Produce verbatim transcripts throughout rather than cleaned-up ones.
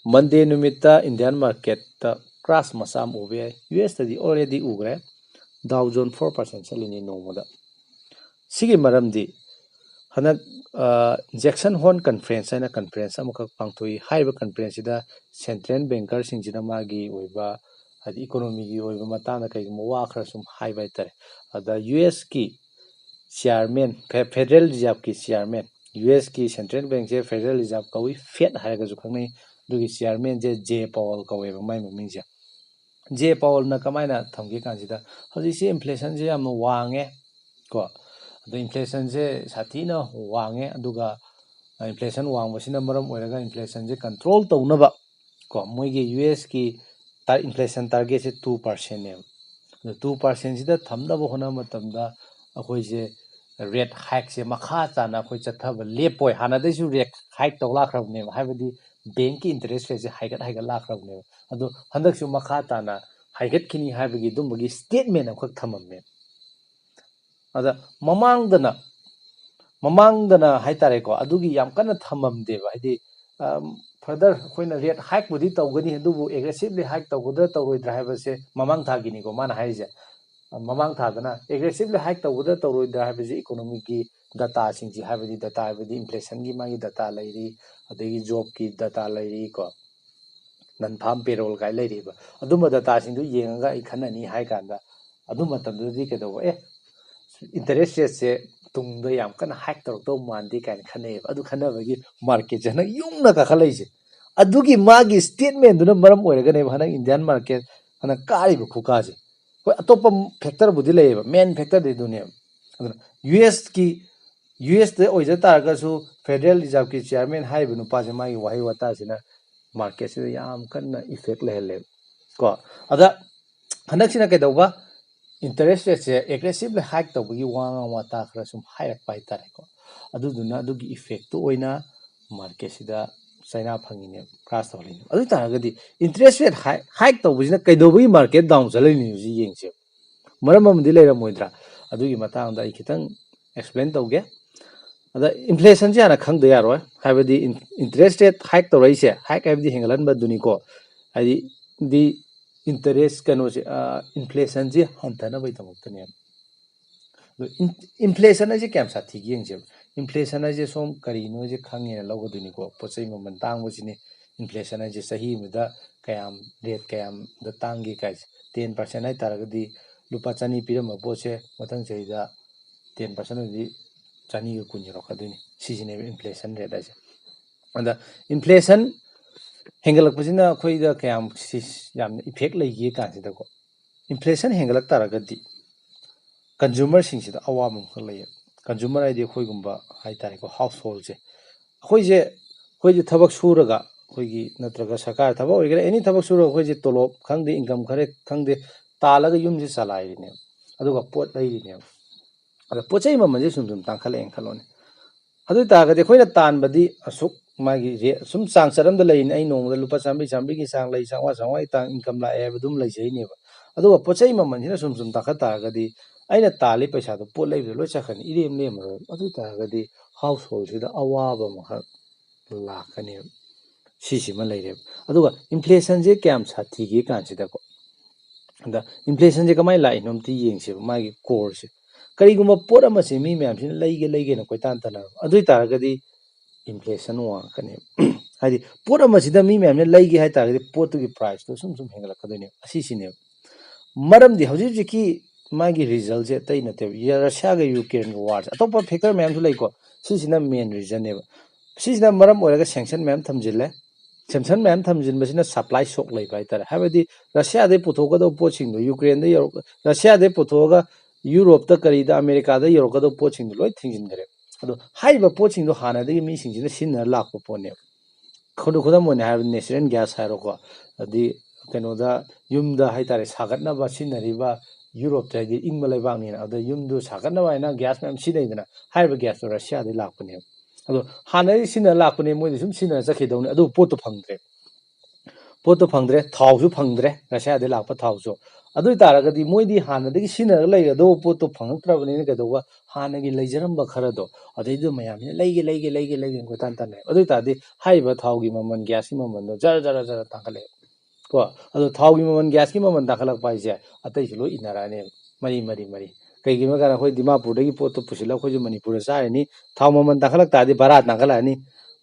Monday ꯅꯨꯃꯤꯠꯇ Indian marketꯇ crash ꯃꯆꯥ ꯑꯃ ꯎꯕ ꯌꯥꯏ꯫ ꯌꯨ ꯑꯦꯁꯇꯗꯤ already ꯎꯈ꯭ꯔꯦ, Dow Jones four percent ꯆꯠꯂꯤꯅꯤ ꯅꯣꯡꯃꯗ꯫ ꯁꯤꯒꯤ ꯃꯔꯝꯗꯤ ꯍꯟꯗꯛ Jackson Hole Conference ꯍꯥꯏꯅ conference ꯑꯃꯈꯛ ꯄꯥꯡꯊꯣꯛꯏ꯫ ꯍꯥꯏꯔꯤꯕ conferenceꯁꯤꯗ central bankerꯁꯤꯡꯁꯤꯅ ꯃꯥꯒꯤ ꯑꯣꯏꯕ, ꯍꯥꯏꯗꯤ economyꯒꯤ ꯑꯣꯏꯕ ꯃꯇꯥꯡꯗ ꯀꯩꯒꯨꯝꯕ ꯋꯥ ꯈꯔ ꯁꯨꯝ ꯍꯥꯏꯕ ꯍꯥꯏꯇꯥꯔꯦ꯫ ꯑꯗ ꯌꯨ ꯑꯦꯁꯀꯤ chairman, Federal Reserveꯀꯤ chairman, ꯌꯨ ꯑꯦꯁꯀꯤ central bankꯁꯦ Federal Reserve ꯀꯧꯏ, Fed ꯍꯥꯏꯔꯒꯁꯨ ꯈꯪꯅꯩ꯫ ꯑꯗꯨꯒꯤ chairmanꯁꯦ ꯖꯦ ꯄꯥꯋꯜ ꯀꯧꯋꯦꯕ ꯃꯥꯏ ꯃꯃꯤꯡꯁꯦ꯫ ꯖꯦ ꯄꯥꯋꯜꯅ ꯀꯃꯥꯏꯅ ꯊꯝꯒꯦ ꯀꯥꯟꯁꯤꯗ, ꯍꯧꯖꯤꯛꯁꯤ inflationꯁꯦ ꯌꯥꯝꯅ ꯋꯥꯡꯉꯦ ꯀꯣ, ꯑꯗꯣ inflationꯁꯦ ꯁꯥꯊꯤꯅ ꯋꯥꯡꯉꯦ, ꯑꯗꯨꯒ inflation ꯋꯥꯡꯕꯁꯤꯅ ꯃꯔꯝ ꯑꯣꯏꯔꯒ inflationꯁꯦ control ꯇꯧꯅꯕ ꯀꯣ, ꯃꯣꯏꯒꯤ ꯌꯨ ꯑꯦꯁꯀꯤ inflation targetꯁꯦ two percentꯅꯦꯕ꯫ ꯑꯗꯣ two percentꯁꯤꯗ ꯊꯝꯅꯕ ꯍꯣꯠꯅꯕ ꯃꯇꯝꯗ ꯑꯩꯈꯣꯏꯁꯦ rate hikeꯁꯦ ꯃꯈꯥ ꯇꯥꯅ ꯑꯩꯈꯣꯏ ꯆꯠꯊꯕ ꯂꯦꯞꯄꯣꯏ꯫ ꯍꯥꯟꯅꯗꯩꯁꯨ rate hike ꯇꯧ ꯂꯥꯛꯈ꯭ꯔꯕꯅꯦꯕ, ꯍꯥꯏꯕꯗꯤ bankꯀꯤ interest rateꯁꯦ ꯍꯥꯏꯒꯠ ꯍꯥꯏꯒꯠ ꯂꯥꯛꯈ꯭ꯔꯕꯅꯦꯕ꯫ ꯑꯗꯣ ꯍꯟꯗꯛꯁꯨ ꯃꯈꯥ ꯇꯥꯅ ꯍꯥꯏꯒꯠꯈꯤꯅꯤ ꯍꯥꯏꯕꯒꯤ ꯑꯗꯨꯝꯕꯒꯤ statement ꯑꯃꯈꯛ ꯊꯝꯃꯝꯃꯦ꯫ ꯑꯗ ꯃꯃꯥꯡꯗꯅ ꯃꯃꯥꯡꯗꯅ ꯍꯥꯏꯇꯥꯔꯦꯀꯣ, ꯑꯗꯨꯒꯤ ꯌꯥꯝ ꯀꯟꯅ ꯊꯝꯃꯝꯗꯦꯕ꯫ ꯍꯥꯏꯗꯤ further ꯑꯩꯈꯣꯏꯅ rate hikeꯄꯨꯗꯤ ꯇꯧꯒꯅꯤ, ꯑꯗꯨꯕꯨ aggressively hike ꯇꯧꯒꯗ꯭ꯔꯥ ꯇꯧꯔꯣꯏꯗ꯭ꯔꯥ ꯍꯥꯏꯕꯁꯦ ꯃꯃꯥꯡ ꯊꯥꯒꯤꯅꯤꯀꯣ ꯃꯥꯅ ꯍꯥꯏꯔꯤꯁꯦ꯫ ꯃꯃꯥꯡ ꯊꯥꯗꯅ aggressively hike ꯇꯧꯒꯗ꯭ꯔꯥ ꯇꯧꯔꯣꯏꯗ꯭ꯔꯥ ꯍꯥꯏꯕꯁꯤ economyꯒꯤ dataꯁꯤꯡꯁꯤ, ꯍꯥꯏꯕꯗꯤ data ꯍꯥꯏꯕꯗꯤ inflationꯒꯤ ꯃꯥꯒꯤ data ꯂꯩꯔꯤ, ꯑꯗꯒꯤ jobꯀꯤ data ꯂꯩꯔꯤꯀꯣ, non farm payroll ꯀꯥꯏ ꯂꯩꯔꯤꯕ, ꯑꯗꯨꯝꯕ dataꯁꯤꯡꯗꯨ ꯌꯦꯡꯉꯒ ꯑꯩ ꯈꯟꯅꯅꯤ ꯍꯥꯏ ꯀꯥꯟꯗ, ꯑꯗꯨ ꯃꯇꯝꯗꯨꯗꯗꯤ ꯀꯩꯗꯧꯕ, ꯑꯦ, interest rateꯁꯦ ꯇꯨꯡꯗ ꯌꯥꯝ ꯀꯟꯅ hike ꯇꯧꯔꯛꯇꯧ ꯃꯥꯟꯗꯦ ꯀꯥꯏꯅ ꯈꯟꯅꯩꯌꯦꯕ꯫ ꯑꯗꯨ ꯈꯟꯅꯕꯒꯤ marketꯁꯦ ꯍꯟꯗꯛ ꯌꯨꯝꯅ ꯀꯥꯈꯠꯂꯛꯏꯁꯦ꯫ ꯑꯗꯨꯒꯤ ꯃꯥꯒꯤ statementꯗꯨꯅ ꯃꯔꯝ ꯑꯣꯏꯔꯒꯅꯦꯕ ꯍꯟꯗꯛ Indian market ꯍꯟꯗꯛ ꯀꯥꯔꯤꯕ ꯈꯨꯀꯥꯁꯦ꯫ ꯍꯣꯏ, ꯑꯇꯣꯞꯄ factorꯕꯨꯗꯤ ꯂꯩꯌꯦꯕ, main factorꯗꯤ ꯑꯗꯨꯅꯦꯕ꯫ ꯑꯗꯨꯅ ꯌꯨ ꯑꯦꯁꯀꯤ, ꯌꯨ ꯑꯦꯁꯇ ꯑꯣꯏꯖ ꯇꯥꯔꯒꯁꯨ Federal Reserveꯀꯤ chairman ꯍꯥꯏꯔꯤꯕ ꯅꯨꯄꯥꯁꯦ, ꯃꯥꯒꯤ ꯋꯥꯍꯩ ꯋꯥꯇꯥꯁꯤꯅ marketꯁꯤꯗ ꯌꯥꯝ ꯀꯟꯅ effect ꯂꯩꯍꯜꯂꯦꯕ ꯀꯣ꯫ ꯑꯗ ꯍꯟꯗꯛꯁꯤꯅ ꯀꯩꯗꯧꯕ, interest rateꯁꯦ aggressively hike ꯇꯧꯕꯒꯤ ꯋꯥ ꯉꯥꯡ ꯋꯥꯇꯥ ꯈꯔ ꯁꯨꯝ ꯍꯥꯏꯔꯛꯄ ꯍꯥꯏꯇꯥꯔꯦꯀꯣ꯫ ꯑꯗꯨꯗꯨꯅ ꯑꯗꯨꯒꯤ effectꯇꯨ ꯑꯣꯏꯅ marketꯁꯤꯗ ꯆꯩꯅꯥ ꯐꯪꯉꯤꯅꯦꯕ, crash ꯇꯧꯍꯜꯂꯤꯅꯦꯕ꯫ ꯑꯗꯨ ꯑꯣꯏ ꯇꯥꯔꯒꯗꯤ interest rate hike, hike ꯇꯧꯕꯁꯤꯅ ꯀꯩꯗꯧꯕꯒꯤ market down ꯆꯠꯍꯜꯂꯤꯅꯣ ꯍꯧꯖꯤꯛ ꯌꯦꯡꯁꯦꯕ꯫ ꯃꯔꯝ ꯑꯃꯗꯤ ꯂꯩꯔꯝꯃꯣꯏꯗ꯭ꯔꯥ? ꯑꯗꯨꯒꯤ ꯃꯇꯥꯡꯗ ꯑꯩ ꯈꯤꯇꯪ explain ꯇꯧꯒꯦ꯫ ꯑꯗ ꯏꯟꯐ꯭ꯂꯦꯁꯟꯁꯦ ꯍꯥꯟꯅ ꯈꯪꯗ ꯌꯥꯔꯣꯏ, ꯍꯥꯏꯕꯗꯤ ꯏꯟꯇꯔꯦꯁ ꯔꯦꯠ ꯍꯥꯏꯛ ꯇꯧꯔꯛꯏꯁꯦ, ꯍꯥꯏꯛ ꯍꯥꯏꯕꯗꯤ ꯍꯦꯟꯒꯠꯍꯟꯕꯗꯨꯅꯤꯀꯣ, ꯍꯥꯏꯗꯤ ꯗꯤ ꯏꯟꯇꯔꯦꯁ ꯀꯩꯅꯣꯁꯦ, ꯏꯟꯐ꯭ꯂꯦꯁꯟꯁꯦ ꯍꯟꯊꯅꯕꯒꯤꯗꯃꯛꯇꯅꯦꯕ꯫ ꯑꯗꯣ ꯏꯟꯐ꯭ꯂꯦꯁꯟ ꯍꯥꯏꯁꯦ ꯀꯌꯥꯝ ꯁꯥꯊꯤꯒꯦ ꯌꯦꯡꯁꯦꯕ꯫ ꯏꯟꯐ꯭ꯂꯦꯁꯟ ꯍꯥꯏꯁꯦ ꯁꯣꯝ ꯀꯔꯤꯅꯣ ꯍꯥꯏꯁꯦ ꯈꯪꯉꯦꯅ ꯂꯧꯒꯗꯣꯏꯅꯤꯀꯣ, ꯄꯣꯠ ꯆꯩ ꯃꯃꯜ ꯇꯥꯡꯕꯁꯤꯅꯤ ꯏꯟꯐ꯭ꯂꯦꯁꯟ ꯍꯥꯏꯁꯦ꯫ ꯆꯍꯤ ꯑꯃꯗ ꯀꯌꯥꯝ, ꯔꯦꯠ ꯀꯌꯥꯝꯗ ꯇꯥꯡꯒꯦ ꯀꯥꯏꯁꯦ꯫ ꯇꯦꯟ ꯄꯥꯔꯁꯦꯟ ꯍꯥꯏꯇꯥꯔꯒꯗꯤ ꯂꯨꯄꯥ ꯆꯅꯤ ꯄꯤꯔꯝꯕ ꯄꯣꯠꯁꯦ ꯃꯊꯪ ꯆꯍꯤꯗ ꯇꯦꯟ ꯄꯥꯔꯁꯦꯟ ꯑꯣꯏꯗꯤ ꯆꯅꯤꯒ ꯀꯨꯟ ꯌꯧꯔꯛꯀꯗꯣꯏꯅꯤ꯫ ꯁꯤꯁꯤꯅꯦꯕ ꯏꯟꯐ꯭ꯂꯦꯁꯟ ꯔꯦꯠ ꯍꯥꯏꯁꯦ꯫ ꯑꯗ ꯏꯟꯐ꯭ꯂꯦꯁꯟ ꯍꯦꯟꯒꯠꯂꯛꯄꯁꯤꯅ ꯑꯩꯈꯣꯏꯗ ꯀꯌꯥꯝ ꯁꯤ-, ꯌꯥꯝꯅ ꯏꯐꯦꯛ ꯂꯩꯒꯦ ꯀꯥꯟꯁꯤꯗꯀꯣ, ꯏꯟꯐ꯭ꯂꯦꯁꯟ ꯍꯦꯟꯒꯠꯂꯛ ꯇꯥꯔꯒꯗꯤ ꯀꯟꯖꯨꯃꯔꯁꯤꯡꯁꯤꯗ ꯑꯋꯥꯕ ꯑꯃꯈꯛ ꯂꯩꯌꯦ꯫ ꯀꯟꯖꯨꯃꯔ ꯍꯥꯏꯗꯤ ꯑꯩꯈꯣꯏꯒꯨꯝꯕ ꯍꯥꯏꯇꯥꯔꯦꯀꯣ, ꯍꯥꯎꯁ ꯍꯣꯜꯁꯦ꯫ ꯑꯩꯈꯣꯏꯁꯦ, ꯑꯩꯈꯣꯏꯁꯦ ꯊꯕꯛ ꯁꯨꯔꯒ, ꯑꯩꯈꯣꯏꯒꯤ ꯅꯠꯇ꯭ꯔꯒ ꯁꯔꯀꯥꯔ ꯊꯕꯛ ꯑꯣꯏꯒꯦꯔꯥ, ꯑꯦꯅꯤ ꯊꯕꯛ ꯁꯨꯔꯒ ꯑꯩꯈꯣꯏꯁꯦ ꯇꯣꯂꯣꯞ ꯈꯪꯗꯦ, ꯏꯟꯀꯝ ꯈꯔ ꯈꯪꯗꯦ, ꯇꯥꯜꯂꯒ ꯌꯨꯝꯁꯦ ꯆꯂꯥꯏꯔꯤꯅꯦꯕ, ꯑꯗꯨꯒ ꯄꯣꯠ ꯂꯩꯔꯤꯅꯦꯕ꯫ ꯑꯗ ꯄꯣꯠ ꯆꯩ ꯃꯃꯜꯁꯦ ꯁꯨꯝ ꯁꯨꯝ ꯇꯥꯡꯈꯠꯂꯛꯑꯦꯅ ꯈꯜꯂꯣꯅꯦ꯫ ꯑꯗꯨ ꯑꯣꯏ ꯇꯥꯔꯒꯗꯤ ꯑꯩꯈꯣꯏꯅ ꯇꯥꯟꯕꯗꯤ ꯑꯁꯨꯛ, ꯃꯥꯒꯤ ꯔꯦ-, ꯁꯨꯝ ꯆꯥꯡ ꯆꯠ ꯑꯃꯗ ꯂꯩꯔꯤꯅꯦ꯫ ꯑꯩ ꯅꯣꯡꯃꯗ ꯂꯨꯄꯥ ꯆꯥꯝꯃꯔꯤ, ꯆꯥꯝꯃꯔꯤꯒꯤ ꯆꯥꯡ ꯂꯩ, ꯆꯥꯝꯃꯉꯥ, ꯆꯥꯝꯃꯉꯥꯒꯤ ꯇꯥꯡ ꯏꯟꯀꯝ ꯂꯥꯛꯑꯦ ꯍꯥꯏꯕ ꯑꯗꯨꯝ ꯂꯩꯖꯩꯅꯦꯕ꯫ ꯑꯗꯨꯒ ꯄꯣꯠ ꯆꯩ ꯃꯃꯜꯁꯤꯅ ꯁꯨꯝ ꯁꯨꯝ ꯇꯥꯡꯈꯠ ꯇꯥꯔꯒꯗꯤ ꯑꯩꯅ ꯇꯥꯜꯂꯤ ꯄꯩꯁꯥꯗꯣ ꯄꯣꯠ ꯂꯩꯕꯗ ꯂꯣꯏ ꯆꯠꯈ꯭ꯔꯅꯤ, ꯏꯔꯦꯝ ꯂꯦꯝꯃꯔꯣꯏ꯫ ꯑꯗꯨ ꯑꯣꯏ ꯇꯥꯔꯒꯗꯤ ꯍꯥꯎꯁ ꯍꯣꯜꯁꯤꯗ ꯑꯋꯥꯕ ꯑꯃꯈꯛ ꯂꯥꯛꯀꯅꯦꯕ꯫ ꯁꯤꯁꯤꯃ ꯂꯩꯔꯦꯕ꯫ ꯑꯗꯨꯒ ꯏꯟꯐ꯭ꯂꯦꯁꯟꯁꯦ ꯀꯌꯥꯝ ꯁꯥꯊꯤꯒꯦ ꯀꯥꯟꯁꯤꯗꯀꯣ, ꯑꯗ ꯏꯟꯐ꯭ꯂꯦꯁꯟꯁꯦ ꯀꯃꯥꯏꯅ ꯂꯥꯛꯏꯅꯣ ꯑꯝꯇ ꯌꯦꯡꯁꯦꯕ, ꯃꯥꯒꯤ ꯀꯣꯔꯁꯦ꯫ ꯀꯔꯤꯒꯨꯝꯕ ꯄꯣꯠ ꯑꯃꯁꯦ ꯃꯤ ꯃꯌꯥꯝꯁꯤꯅ ꯂꯩꯒꯦ ꯂꯩꯒꯦꯅ ꯀꯣꯏꯇꯥꯟ ꯇꯥꯟꯅꯔꯕ, ꯑꯗꯨ ꯑꯣꯏ ꯇꯥꯔꯒꯗꯤ ꯏꯟꯐ꯭ꯂꯦꯁꯟ ꯋꯥꯡꯉꯛꯀꯅꯦꯕ꯫ ꯍꯥꯏꯗꯤ ꯄꯣꯠ ꯑꯃꯁꯤꯗ ꯃꯤ ꯃꯌꯥꯝꯅ ꯂꯩꯒꯦ ꯍꯥꯏ ꯇꯥꯔꯒꯗꯤ ꯄꯣꯠꯇꯨꯒꯤ ꯄ꯭ꯔꯥꯏꯁꯇꯣ ꯁꯨꯝ ꯁꯨꯝ ꯍꯦꯟꯒꯠꯂꯛꯀꯗꯣꯏꯅꯦꯕ꯫ ꯑꯁꯤꯁꯤꯅꯦꯕ ꯃꯔꯝꯗꯤ ꯍꯧꯖꯤꯛ ꯍꯧꯖꯤꯛꯀꯤ ꯃꯥꯒꯤ ꯔꯤꯖꯜꯁꯦ ꯑꯇꯩ ꯅꯠꯇꯦꯕ꯫ ꯌ-, ꯔꯁꯤꯌꯥꯒ ꯌꯨꯀ꯭ꯔꯦꯟꯒ ꯋꯥꯔꯁꯦ, ꯑꯇꯣꯞꯄ ꯐꯦꯛꯇꯔ ꯃꯌꯥꯝꯁꯨ ꯂꯩꯀꯣ, ꯁꯤꯁꯤꯅ ꯃꯦꯟ ꯔꯤꯖꯟꯅꯦꯕ꯫ ꯁꯤꯁꯤꯅ ꯃꯔꯝ ꯑꯣꯏꯔꯒ ꯁꯦꯡꯁꯟ ꯃꯌꯥꯝ ꯊꯝꯖꯤꯜꯂꯦ꯫ ꯁꯦꯡꯁꯟ ꯃꯌꯥꯝ ꯊꯝꯖꯤꯟꯕꯁꯤꯅ ꯁꯄ꯭ꯂꯥꯏ ꯁꯣꯛ ꯂꯩꯕ ꯍꯥꯏꯇꯥꯔꯦ꯫ ꯍꯥꯏꯕꯗꯤ ꯔꯁꯤꯌꯥꯗꯩ ꯄꯨꯊꯣꯛꯀꯗꯧꯕ ꯄꯣꯠꯁꯤꯡꯗꯣ ꯌꯨꯀ꯭ꯔꯦꯟꯗ ꯌꯧꯔꯛ-, ꯔꯁꯤꯌꯥꯗꯩ ꯄꯨꯊꯣꯛꯑꯒ ꯌꯨꯔꯣꯞꯇ ꯀꯔꯤꯗ ꯑꯃꯦꯔꯤꯀꯥꯗ ꯌꯧꯔꯛꯀꯗꯧꯕ ꯄꯣꯠꯁꯤꯡꯗꯣ ꯂꯣꯏ ꯊꯤꯡꯖꯤꯟꯈ꯭ꯔꯦ꯫ ꯑꯗꯣ ꯍꯥꯏꯔꯤꯕ ꯄꯣꯠꯁꯤꯡꯗꯣ ꯍꯥꯟꯅꯗꯒꯤ ꯃꯤꯁꯤꯡꯁꯤꯅ ꯁꯤꯖꯤꯟꯅꯔ ꯂꯥꯛꯄ ꯄꯣꯠꯅꯦꯕ꯫ ꯈꯨꯗꯝ, ꯈꯨꯗꯝ ꯑꯣꯏꯅ ꯍꯥꯏꯔꯕꯗ ꯅꯦꯆꯔꯦꯜ ꯒ꯭ꯌꯥꯁ ꯍꯥꯏꯔꯣꯀꯣ, ꯑꯗꯩ ꯀꯩꯅꯣꯗ ꯌꯨꯝꯗ ꯍꯥꯏꯇꯥꯔꯦ ꯁꯥꯒꯠꯅꯕ ꯁꯤꯖꯤꯟꯅꯔꯤꯕ ꯌꯨꯔꯣꯞꯇ ꯍꯥꯏꯗꯤ ꯏꯪꯕ ꯂꯩꯕꯥꯛꯅꯤꯅ, ꯑꯗ ꯌꯨꯝꯗꯨ ꯁꯥꯒꯠꯅꯕ ꯍꯥꯏꯅ ꯒ꯭ꯌꯥꯁ ꯃꯌꯥꯝ ꯁꯤꯖꯤꯟꯅꯩꯗꯅ, ꯍꯥꯏꯔꯤꯕ ꯒ꯭ꯌꯥꯁꯇꯣ ꯔꯁꯤꯌꯥꯗꯩ ꯂꯥꯛꯄꯅꯦꯕ꯫ ꯑꯗꯣ ꯍꯥꯟꯅꯗꯒꯤ ꯁꯤꯖꯤꯟꯅꯔ ꯂꯥꯛꯄꯅꯦ, ꯃꯣꯏꯗꯤ ꯁꯨꯝ ꯁꯤꯖꯤꯟꯅꯔ ꯆꯠꯈꯤꯗꯧꯅꯦ, ꯑꯗꯨ ꯄꯣꯠꯇꯣ ꯐꯪꯗ꯭ꯔꯦ꯫ ꯄꯣꯠꯇꯣ ꯐꯪꯗ꯭ꯔꯦ, ꯊꯥꯎꯁꯨ ꯐꯪꯗ꯭ꯔꯦ, ꯔꯁꯤꯌꯥꯗꯒꯤ ꯂꯥꯛꯄ ꯊꯥꯎꯁꯨ꯫ ꯑꯗꯨ ꯑꯣꯏ ꯇꯥꯔꯒꯗꯤ ꯃꯣꯏꯗꯤ ꯍꯥꯟꯅꯗꯒꯤ ꯁꯤꯖꯤꯟꯅꯔꯒ ꯂꯩꯒꯗꯧꯕ ꯄꯣꯠꯇꯣ ꯐꯪꯉꯛꯇ꯭ꯔꯕꯅꯤꯅ ꯀꯩꯗꯧꯕ, ꯍꯥꯟꯅꯒꯤ ꯂꯩꯖꯔꯝꯕ ꯈꯔꯗꯣ ꯑꯗꯩꯗꯨ ꯃꯌꯥꯝꯁꯤꯅ ꯂꯩꯒꯦ ꯂꯩꯒꯦ ꯂꯩꯒꯦ ꯂꯩꯒꯦ ꯀꯣꯏꯇꯥꯟ ꯇꯥꯟꯅꯩ꯫ ꯑꯗꯨ ꯑꯣꯏ ꯇꯥꯔꯗꯤ ꯍꯥꯏꯔꯤꯕ ꯊꯥꯎꯒꯤ ꯃꯃꯜ, ꯒ꯭ꯌꯥꯁꯀꯤ ꯃꯃꯜꯗꯣ ꯖꯔ ꯖꯔ ꯖꯔ ꯇꯥꯡꯈꯠꯂꯛꯑꯦ꯫ ꯀꯣ ꯑꯗꯣ ꯊꯥꯎꯒꯤ ꯃꯃꯜ, ꯒ꯭ꯌꯥꯁꯀꯤ ꯃꯃꯜ ꯇꯥꯡꯈꯠꯂꯛꯄ ꯍꯥꯏꯁꯦ ꯑꯇꯩꯁꯨ ꯂꯣꯏ ꯏꯟꯅꯔꯛꯑꯅꯦꯕ, ꯃꯔꯤ ꯃꯔꯤ ꯃꯔꯤ꯫ ꯀꯩꯒꯤꯅꯣ ꯍꯥꯏ ꯀꯥꯟꯗ ꯑꯩꯈꯣꯏ ꯗꯤꯃꯥꯄꯨꯔꯗꯒꯤ ꯄꯣꯠꯇꯣ ꯄꯨꯁꯤꯜꯂꯒ ꯑꯩꯈꯣꯏꯁꯨ ꯃꯅꯤꯄꯨꯔꯗ ꯆꯥꯔꯤꯅꯤ꯫ ꯊꯥꯎ ꯃꯃꯜ ꯇꯥꯡꯈꯠꯂꯛ ꯇꯥꯔꯗꯤ ꯚꯔꯥ ꯇꯥꯡꯈꯠꯂꯛꯑꯅꯤ꯫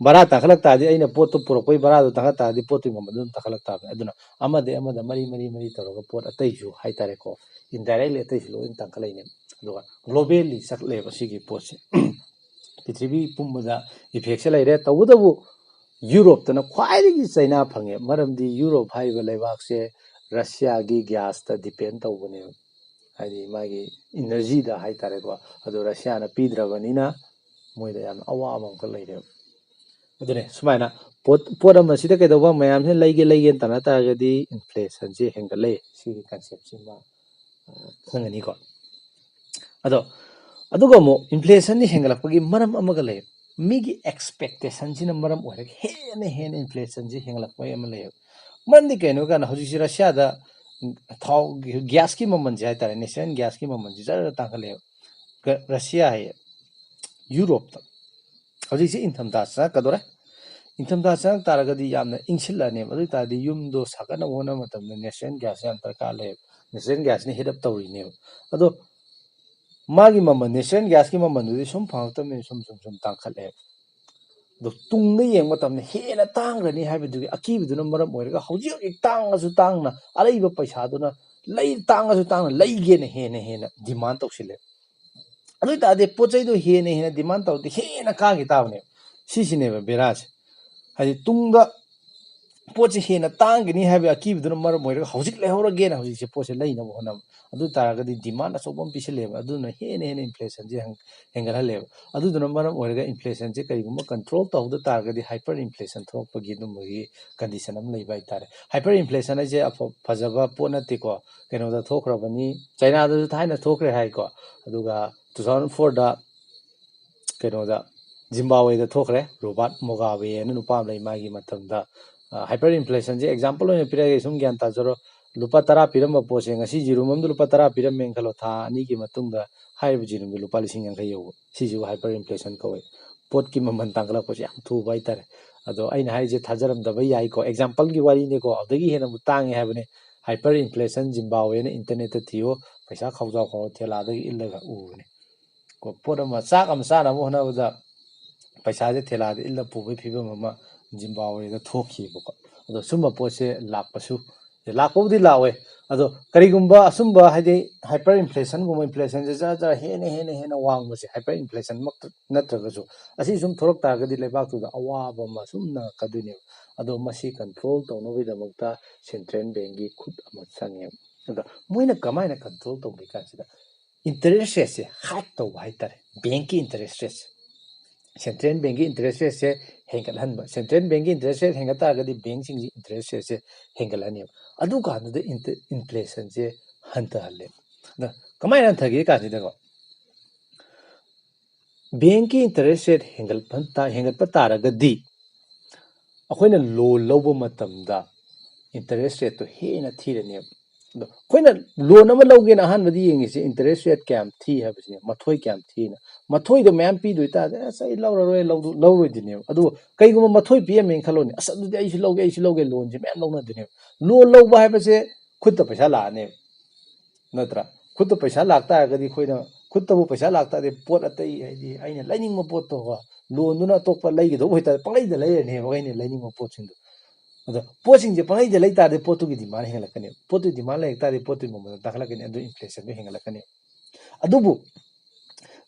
ꯚꯔꯥ ꯇꯥꯡꯈꯠꯂꯛ ꯇꯥꯔꯗꯤ ꯑꯩꯅ ꯄꯣꯠꯇꯣ ꯄꯨꯔꯛꯄꯒꯤ ꯚꯔꯥꯗꯣ ꯇꯥꯡꯈꯠ ꯇꯥꯔꯗꯤ ꯄꯣꯠꯇꯨꯒꯤ ꯃꯃꯜꯗꯣ ꯑꯗꯨꯝ ꯇꯥꯡꯈꯠꯂꯛ ꯇꯥꯕꯅꯤ꯫ ꯑꯗꯨꯅ ꯑꯃꯗꯒꯤ ꯑꯃꯗ ꯃꯔꯤ ꯃꯔꯤ ꯃꯔꯤ ꯇꯧꯔꯒ ꯄꯣꯠ ꯑꯇꯩꯁꯨ ꯍꯥꯏꯇꯥꯔꯦꯀꯣ, indirectly ꯑꯇꯩꯁꯨ ꯂꯣꯏꯅ ꯇꯥꯡꯈꯠꯂꯛꯏꯅꯦ꯫ ꯑꯗꯨꯒ globally ꯆꯠꯂꯦꯕ ꯁꯤꯒꯤ ꯄꯣꯠꯁꯦ꯫ ꯄ꯭ꯔꯤꯊꯤꯕꯤ ꯄꯨꯝꯕꯗ effectꯁꯦ ꯂꯩꯔꯦ꯫ ꯇꯧꯕꯇꯕꯨ ꯌꯨꯔꯣꯞꯇꯅ ꯈ꯭ꯋꯥꯏꯗꯒꯤ ꯆꯩꯅꯥ ꯐꯪꯉꯦ꯫ ꯃꯔꯝꯗꯤ ꯌꯨꯔꯣꯞ ꯍꯥꯏꯔꯤꯕ ꯂꯩꯕꯥꯛꯁꯦ ꯔꯁꯤꯌꯥꯒꯤ ꯒ꯭ꯌꯥꯁꯇ depend ꯇꯧꯕꯅꯦꯕ꯫ ꯍꯥꯏꯗꯤ ꯃꯥꯒꯤ energyꯗ ꯍꯥꯏꯇꯥꯔꯦꯀꯣ꯫ ꯑꯗꯣ ꯔꯁꯤꯌꯥꯅ ꯄꯤꯗ꯭ꯔꯕꯅꯤꯅ ꯃꯣꯏꯗ ꯌꯥꯝꯅ ꯑꯋꯥꯕ ꯑꯃꯈꯛ ꯂꯩꯔꯦꯕ꯫ ꯑꯗꯨꯅꯦ ꯁꯨꯃꯥꯏꯅ ꯄꯣꯠ, ꯄꯣꯠ ꯑꯃꯁꯤꯗ ꯀꯩꯗꯧꯕ ꯃꯌꯥꯝꯁꯤꯅ ꯂꯩꯒꯦ ꯂꯩꯒꯦꯅ ꯇꯥꯟꯅ ꯇꯥꯔꯒꯗꯤ inflationꯁꯦ ꯍꯦꯟꯒꯠꯂꯦ꯫ ꯁꯤꯒꯤ conceptꯁꯤꯃ, ꯑ, ꯈꯪꯒꯅꯤꯀꯣ꯫ ꯑꯗꯣ ꯑꯗꯨꯒ ꯑꯃꯨꯛ inflationꯁꯤ ꯍꯦꯟꯒꯠꯂꯛꯄꯒꯤ ꯃꯔꯝ ꯑꯃꯒ ꯂꯩ꯫ ꯃꯤꯒꯤ expectationꯁꯤꯅ ꯃꯔꯝ ꯑꯣꯏꯔꯒ ꯍꯦꯟꯅ ꯍꯦꯟꯅ inflationꯁꯤ ꯍꯦꯟꯒꯠꯂꯛꯄꯒꯤ ꯑꯃ ꯂꯩꯌꯦꯕ꯫ ꯃꯔꯝꯗꯤ ꯀꯩꯅꯣ ꯍꯥꯏ ꯀꯥꯟꯗ ꯍꯧꯖꯤꯛꯁꯤ ꯔꯁꯤꯌꯥꯗ ꯊꯥꯎ, ꯒ꯭ꯌꯥꯁꯀꯤ ꯃꯃꯜꯁꯦ ꯍꯥꯏꯇꯥꯔꯦ, natural gasꯀꯤ ꯃꯃꯜꯁꯦ ꯖꯔ ꯇꯥꯡꯈꯠꯂꯛꯑꯦꯕ꯫ ꯀ-, ꯔꯁꯤꯌꯥ ꯍꯥꯏꯌꯦ, ꯌꯨꯔꯣꯞꯇ ꯍꯧꯖꯤꯛꯁꯦ ꯏꯪꯊꯝꯊꯥ ꯆꯪꯉꯛꯀꯗꯧꯔꯦ꯫ ꯏꯪꯊꯝꯊꯥ ꯆꯪꯉꯛ ꯇꯥꯔꯒꯗꯤ ꯌꯥꯝꯅ ꯏꯪꯁꯤꯜꯂꯛꯑꯅꯦꯕ꯫ ꯑꯗꯨ ꯑꯣꯏ ꯇꯥꯔꯗꯤ ꯌꯨꯝꯗꯣ ꯁꯥꯒꯠꯅꯕ ꯍꯣꯠꯅꯕ ꯃꯇꯝꯗ natural gasꯁꯦ ꯌꯥꯝ ꯗꯔꯀꯥꯔ ꯂꯩꯌꯦꯕ꯫ Natural gasꯅ heat up ꯇꯧꯔꯤꯅꯦꯕ꯫ ꯑꯗꯣ ꯃꯥꯒꯤ ꯃꯃꯜ, natural gasꯀꯤ ꯃꯃꯜꯗꯨꯗꯤ ꯁꯨꯝ ꯐꯪꯉꯛꯇꯕꯅꯤꯅ ꯁꯨꯝ ꯁꯨꯝ ꯁꯨꯝ ꯇꯥꯡꯈꯠꯂꯛꯑꯦꯕ꯫ ꯑꯗꯣ ꯇꯨꯡꯗ ꯌꯦꯡꯕ ꯃꯇꯝꯗ ꯍꯦꯟꯅ ꯇꯥꯡꯈ꯭ꯔꯅꯤ ꯍꯥꯏꯕꯗꯨꯒꯤ ꯑꯀꯤꯕꯗꯨꯅ ꯃꯔꯝ ꯑꯣꯏꯔꯒ ꯍꯧꯖꯤꯛ ꯍꯧꯖꯤꯛ ꯇꯥꯡꯉꯁꯨ ꯇꯥꯡꯅ ꯑꯔꯩꯕ ꯄꯩꯁꯥꯗꯨꯅ ꯂꯩ, ꯇꯥꯡꯉꯁꯨ ꯇꯥꯡꯅ ꯂꯩꯒꯦꯅ ꯍꯦꯟꯅ ꯍꯦꯟꯅ demand ꯇꯧꯁꯤꯜꯂꯦ꯫ ꯑꯗꯨ ꯑꯣꯏ ꯇꯥꯔꯗꯤ ꯄꯣꯠ ꯆꯩꯗꯣ ꯍꯦꯟꯅ ꯍꯦꯟꯅ demand ꯇꯧꯔꯗꯤ ꯍꯦꯟꯅ ꯀꯥꯈꯤ ꯇꯥꯕꯅꯦꯕ꯫ ꯁꯤꯁꯤꯅꯦꯕ ꯕꯦꯔꯥꯁꯦ꯫ ꯍꯥꯏꯗꯤ ꯇꯨꯡꯗ ꯄꯣꯠꯁꯦ ꯍꯦꯟꯅ ꯇꯥꯡꯒꯅꯤ ꯍꯥꯏꯕꯒꯤ ꯑꯀꯤꯕꯗꯨꯅ ꯃꯔꯝ ꯑꯣꯏꯔꯒ ꯍꯧꯖꯤꯛ ꯂꯩꯍꯧꯔꯒꯦꯅ ꯍꯧꯖꯤꯛꯁꯦ ꯄꯣꯠꯁꯦ ꯂꯩꯅꯕ ꯍꯣꯠꯅꯕ꯫ ꯑꯗꯨ ꯇꯥꯔꯒꯗꯤ demand ꯑꯆꯧꯕ ꯑꯃ ꯄꯤꯁꯜꯂꯦꯕ꯫ ꯑꯗꯨꯅ ꯍꯦꯟꯅ ꯍꯦꯟꯅ inflationꯁꯦ ꯍꯦꯟ-, ꯍꯦꯟꯒꯠꯍꯜꯂꯦꯕ꯫ ꯑꯗꯨꯗꯨꯅ ꯃꯔꯝ ꯑꯣꯏꯔꯒ inflationꯁꯦ ꯀꯔꯤꯒꯨꯝꯕ control ꯇꯧꯍꯧꯗ ꯇꯥꯔꯒꯗꯤ hyper inflation ꯊꯣꯛꯂꯛꯄꯒꯤ ꯑꯗꯨꯝꯕꯒꯤ condition ꯑꯃ ꯂꯩꯕ ꯍꯥꯏꯇꯥꯔꯦ꯫ Hyper inflation ꯍꯥꯏꯁꯦ ꯑꯐ-, ꯐꯖꯕ ꯄꯣꯠ ꯅꯠꯇꯦꯀꯣ꯫ ꯀꯩꯅꯣꯗ ꯊꯣꯛꯈ꯭ꯔꯕꯅꯤ, ꯆꯩꯅꯥꯗꯁꯨ ꯊꯥꯏꯅ ꯊꯣꯛꯈ꯭ꯔꯦ ꯍꯥꯏꯀꯣ꯫ ꯑꯗꯨꯒ two thousand fourꯗ ꯀꯩꯅꯣꯗ, ꯖꯤꯝꯕꯥꯕ꯭ꯋꯦꯗ ꯊꯣꯛꯈ꯭ꯔꯦ꯫ ꯔꯣꯕꯥꯔꯠ ꯃꯣꯒꯥꯕꯦ ꯍꯥꯏꯅ ꯅꯨꯄꯥ ꯑꯃ ꯂꯩ, ꯃꯥꯒꯤ ꯃꯇꯝꯗ ꯍꯥꯏꯄꯔ ꯏꯟꯐ꯭ꯂꯦꯁꯟꯁꯦ ꯑꯦꯛꯖꯥꯝꯄꯜ ꯑꯣꯏꯅ ꯄꯤꯔꯒꯦ, ꯁꯨꯝ ꯒ꯭ꯌꯥꯟ ꯇꯥꯖꯔꯣ꯫ ꯂꯨꯄꯥ ꯇꯔꯥ ꯄꯤꯔꯝꯕ ꯄꯣꯠꯁꯦ ꯉꯁꯤ ꯌꯦꯔꯨꯝ ꯑꯃꯗ ꯂꯨꯄꯥ ꯇꯔꯥ ꯄꯤꯔꯝꯃꯦꯅ ꯈꯜꯂꯣ, ꯊꯥ ꯑꯅꯤꯒꯤ ꯃꯇꯨꯡꯗ ꯍꯥꯏꯔꯤꯕ ꯌꯦꯔꯨꯝꯗꯨ ꯂꯨꯄꯥ ꯂꯤꯁꯤꯡ ꯌꯥꯡꯈꯩ ꯌꯧꯕ, ꯁꯤꯁꯤꯕꯨ ꯍꯥꯏꯄꯔ ꯏꯟꯐ꯭ꯂꯦꯁꯟ ꯀꯧꯋꯦ꯫ ꯄꯣꯠꯀꯤ ꯃꯃꯜ ꯇꯥꯡꯈꯠꯂꯛꯄꯁꯦ ꯌꯥꯝ ꯊꯨꯕ ꯍꯥꯏꯇꯥꯔꯦ꯫ ꯑꯗꯣ ꯑꯩꯅ ꯍꯥꯏꯔꯤꯁꯦ ꯊꯥꯖꯔꯝꯗꯕ ꯌꯥꯏꯀꯣ, ꯑꯦꯛꯖꯥꯝꯄꯜꯒꯤ ꯋꯥꯔꯤꯅꯤꯀꯣ, ꯑꯗꯨꯗꯒꯤ ꯍꯦꯟꯅꯕꯨ ꯇꯥꯡꯉꯦ ꯍꯥꯏꯕꯅꯦ꯫ ꯍꯥꯏꯄꯔ ꯏꯟꯐ꯭ꯂꯦꯁꯟ ꯖꯤꯝꯕꯥꯕꯋꯦꯅ ꯏꯟꯇꯔꯅꯦꯠꯇ ꯊꯤꯌꯣ, ꯄꯩꯁꯥ ꯈꯥꯎꯖꯥꯎ ꯈꯥꯎꯖꯥꯎ ꯊꯦꯂꯥꯗꯒꯤ ꯏꯜꯂꯒ ꯎꯕꯅꯦ꯫ ꯀꯣ, ꯄꯣꯠ ꯑꯃ, ꯆꯥꯛ ꯑꯃ ꯆꯥꯅꯕ ꯍꯣꯠꯅꯕꯗ ꯄꯩꯁꯥꯁꯦ ꯊꯦꯂꯥꯗ ꯏꯜꯂ ꯄꯨꯕꯒꯤ ꯐꯤꯕꯝ ꯑꯃ ꯖꯤꯝꯕꯥꯕꯋꯦꯗ ꯊꯣꯛꯈꯤꯕꯀꯣ꯫ ꯑꯗꯣ ꯁꯨꯝꯕ ꯄꯣꯠꯁꯦ ꯂꯥꯛꯄꯁꯨ, ꯂꯥꯛꯄꯕꯨꯗꯤ ꯂꯥꯛꯑꯣꯏ꯫ ꯑꯗꯣ ꯀꯔꯤꯒꯨꯝꯕ ꯑꯁꯨꯝꯕ, ꯍꯥꯏꯗꯤ ꯍꯥꯏꯄꯔ ꯏꯟꯐ꯭ꯂꯦꯁꯟꯒꯨꯝꯕ, ꯏꯟꯐ꯭ꯂꯦꯁꯟꯁꯦ ꯖꯔ ꯖꯔ ꯍꯦꯟꯅ ꯍꯦꯟꯅ ꯍꯦꯟꯅ ꯋꯥꯡꯕꯁꯦ, ꯍꯥꯏꯄꯔ ꯏꯟꯐ꯭ꯂꯦꯁꯟꯃꯛꯇ ꯅꯠꯇ꯭ꯔꯒꯁꯨ, ꯑꯁꯤ ꯁꯨꯝ ꯊꯣꯛꯂꯛ ꯇꯥꯔꯒꯗꯤ ꯂꯩꯕꯥꯛꯇꯨꯗ ꯑꯋꯥꯕ ꯑꯃ ꯁꯨꯝ ꯅꯪꯉꯛꯀꯗꯣꯏꯅꯦꯕ꯫ ꯑꯗꯣ ꯃꯁꯤ ꯀꯟꯇ꯭ꯔꯣꯜ ꯇꯧꯅꯕꯒꯤꯗꯃꯛꯇ ꯁꯦꯟꯇ꯭ꯔꯦꯜ ꯕꯦꯡꯒꯤ ꯈꯨꯠ ꯑꯃ ꯆꯪꯉꯦꯕ꯫ ꯑꯗꯣ ꯃꯣꯏꯅ ꯀꯃꯥꯏꯅ ꯀꯟꯇ꯭ꯔꯣꯜ ꯇꯧꯒꯦ ꯀꯥꯟꯁꯤꯗ, ꯏꯟꯇꯔꯦꯁ ꯔꯦꯠꯁꯦ ꯍꯥꯏꯛ ꯇꯧꯕ ꯍꯥꯏꯇꯥꯔꯦ, ꯕꯦꯡꯀꯤ ꯏꯟꯇꯔꯦꯁ ꯔꯦꯠꯁꯦ꯫ ꯁꯦꯟꯇ꯭ꯔꯦꯜ ꯕꯦꯡꯒꯤ ꯏꯟꯇꯔꯦꯁ ꯔꯦꯠꯁꯦ ꯍꯦꯟꯒꯠꯍꯟꯕ꯫ ꯁꯦꯟꯇ꯭ꯔꯦꯜ ꯕꯦꯡꯒꯤ ꯏꯟꯇꯔꯦꯁ ꯔꯦꯠ ꯍꯦꯟꯒꯠ ꯇꯥꯔꯒꯗꯤ ꯕꯦꯡꯁꯤꯡꯒꯤ ꯏꯟꯇꯔꯦꯁ ꯔꯦꯠꯁꯦ ꯍꯦꯟꯒꯠꯂꯅꯦꯕ꯫ ꯑꯗꯨꯀꯥꯟꯗꯨꯗ ꯏꯟꯐ꯭ꯂꯦꯁꯟꯁꯦ ꯍꯟꯊꯍꯜꯂꯦ꯫ ꯑꯗ ꯀꯃꯥꯏꯅ ꯍꯟꯊꯒꯦ ꯀꯥꯟꯁꯤꯗꯀꯣ, ꯕꯦꯡꯀꯤ ꯏꯟꯇꯔꯦꯁ ꯔꯦꯠ ꯍꯦꯟꯒꯠꯄ ꯇꯥ-, ꯍꯦꯟꯒꯠꯄ ꯇꯥꯔꯒꯗꯤ ꯑꯩꯈꯣꯏꯅ ꯂꯣꯟ ꯂꯧꯕ ꯃꯇꯝꯗ ꯏꯟꯇꯔꯦꯁ ꯔꯦꯠꯇꯣ ꯍꯦꯟꯅ ꯊꯤꯔꯅꯦꯕ꯫ ꯑꯗꯣ ꯑꯩꯈꯣꯏꯅ ꯂꯣꯟ ꯑꯃ ꯂꯧꯒꯦꯅ ꯑꯍꯥꯟꯕꯗ ꯌꯦꯡꯉꯤꯁꯦ ꯏꯟꯇꯔꯦꯁ ꯔꯦꯠ ꯀꯌꯥꯝ ꯊꯤ ꯍꯥꯏꯕꯁꯤꯅꯦ, ꯃꯊꯣꯏ ꯀꯌꯥꯝ ꯊꯤꯅ꯫ ꯃꯊꯣꯏꯗꯣ ꯃꯌꯥꯝ ꯄꯤꯗꯣꯏ ꯇꯥꯔꯗꯤ ꯑꯁ ꯑꯩ ꯂꯧꯔꯔꯣꯏ, ꯂꯧꯗꯨ-, ꯂꯧꯔꯣꯏꯗꯣꯏꯅꯦꯕ꯫ ꯑꯗꯨꯕꯨ ꯀꯩꯒꯨꯝꯕ ꯃꯊꯣꯏ ꯄꯤꯔꯝꯃꯦꯅ ꯈꯜꯂꯣꯅꯦ, ꯑꯁ ꯑꯗꯨꯗꯤ ꯑꯩꯁꯨ ꯂꯧꯒꯦ, ꯑꯩꯁꯨ ꯂꯧꯒꯦ, ꯂꯣꯟꯁꯦ ꯃꯌꯥꯝ ꯂꯧꯅꯗꯣꯏꯅꯦꯕ꯫ ꯂꯣꯟ ꯂꯧꯕ ꯍꯥꯏꯕꯁꯦ ꯈꯨꯠꯇ ꯄꯩꯁꯥ ꯂꯥꯛꯑꯅꯦꯕ, ꯅꯠꯇ꯭ꯔꯥ? ꯈꯨꯠꯇ ꯄꯩꯁꯥ ꯂꯥꯛꯇꯥꯔꯒꯗꯤ ꯑꯩꯈꯣꯏꯅ, ꯈꯨꯠꯇꯕꯨ ꯄꯩꯁꯥ ꯂꯥꯛꯇꯥꯔꯗꯤ ꯄꯣꯠ ꯑꯇꯩ, ꯍꯥꯏꯗꯤ ꯑꯩꯅ ꯂꯩꯅꯤꯡꯕ ꯄꯣꯠꯇꯣꯀꯣ, ꯂꯣꯟꯗꯨꯅ ꯑꯇꯣꯞꯄ ꯂꯩꯒꯗꯧꯕ ꯑꯣꯏꯇꯥꯔꯗꯤ ꯄꯪꯂꯩꯗ ꯂꯩꯔꯅꯦꯕ ꯑꯩꯅ ꯂꯩꯅꯤꯡꯕ ꯄꯣꯠꯁꯤꯡꯗꯣ꯫ ꯑꯗꯣ ꯄꯣꯠꯁꯤꯡꯁꯦ ꯄꯪꯂꯩꯗ ꯂꯩ ꯇꯥꯔꯗꯤ ꯄꯣꯠꯇꯨꯒꯤ ꯗꯤꯃꯥꯟ ꯍꯦꯟꯒꯠꯂꯛꯀꯅꯦꯕ, ꯄꯣꯠꯇꯨꯒꯤ ꯗꯤꯃꯥꯟ ꯂꯩꯔꯛ ꯇꯥꯔꯗꯤ ꯄꯣꯠꯇꯨꯒꯤ ꯃꯃꯜ ꯇꯥꯡꯈꯠꯂꯛꯀꯅꯤ, ꯑꯗꯨ ꯏꯟꯐ꯭ꯂꯦꯁꯟꯗꯣ ꯍꯦꯟꯒꯠꯂꯛꯀꯅꯤ꯫ ꯑꯗꯨꯕꯨ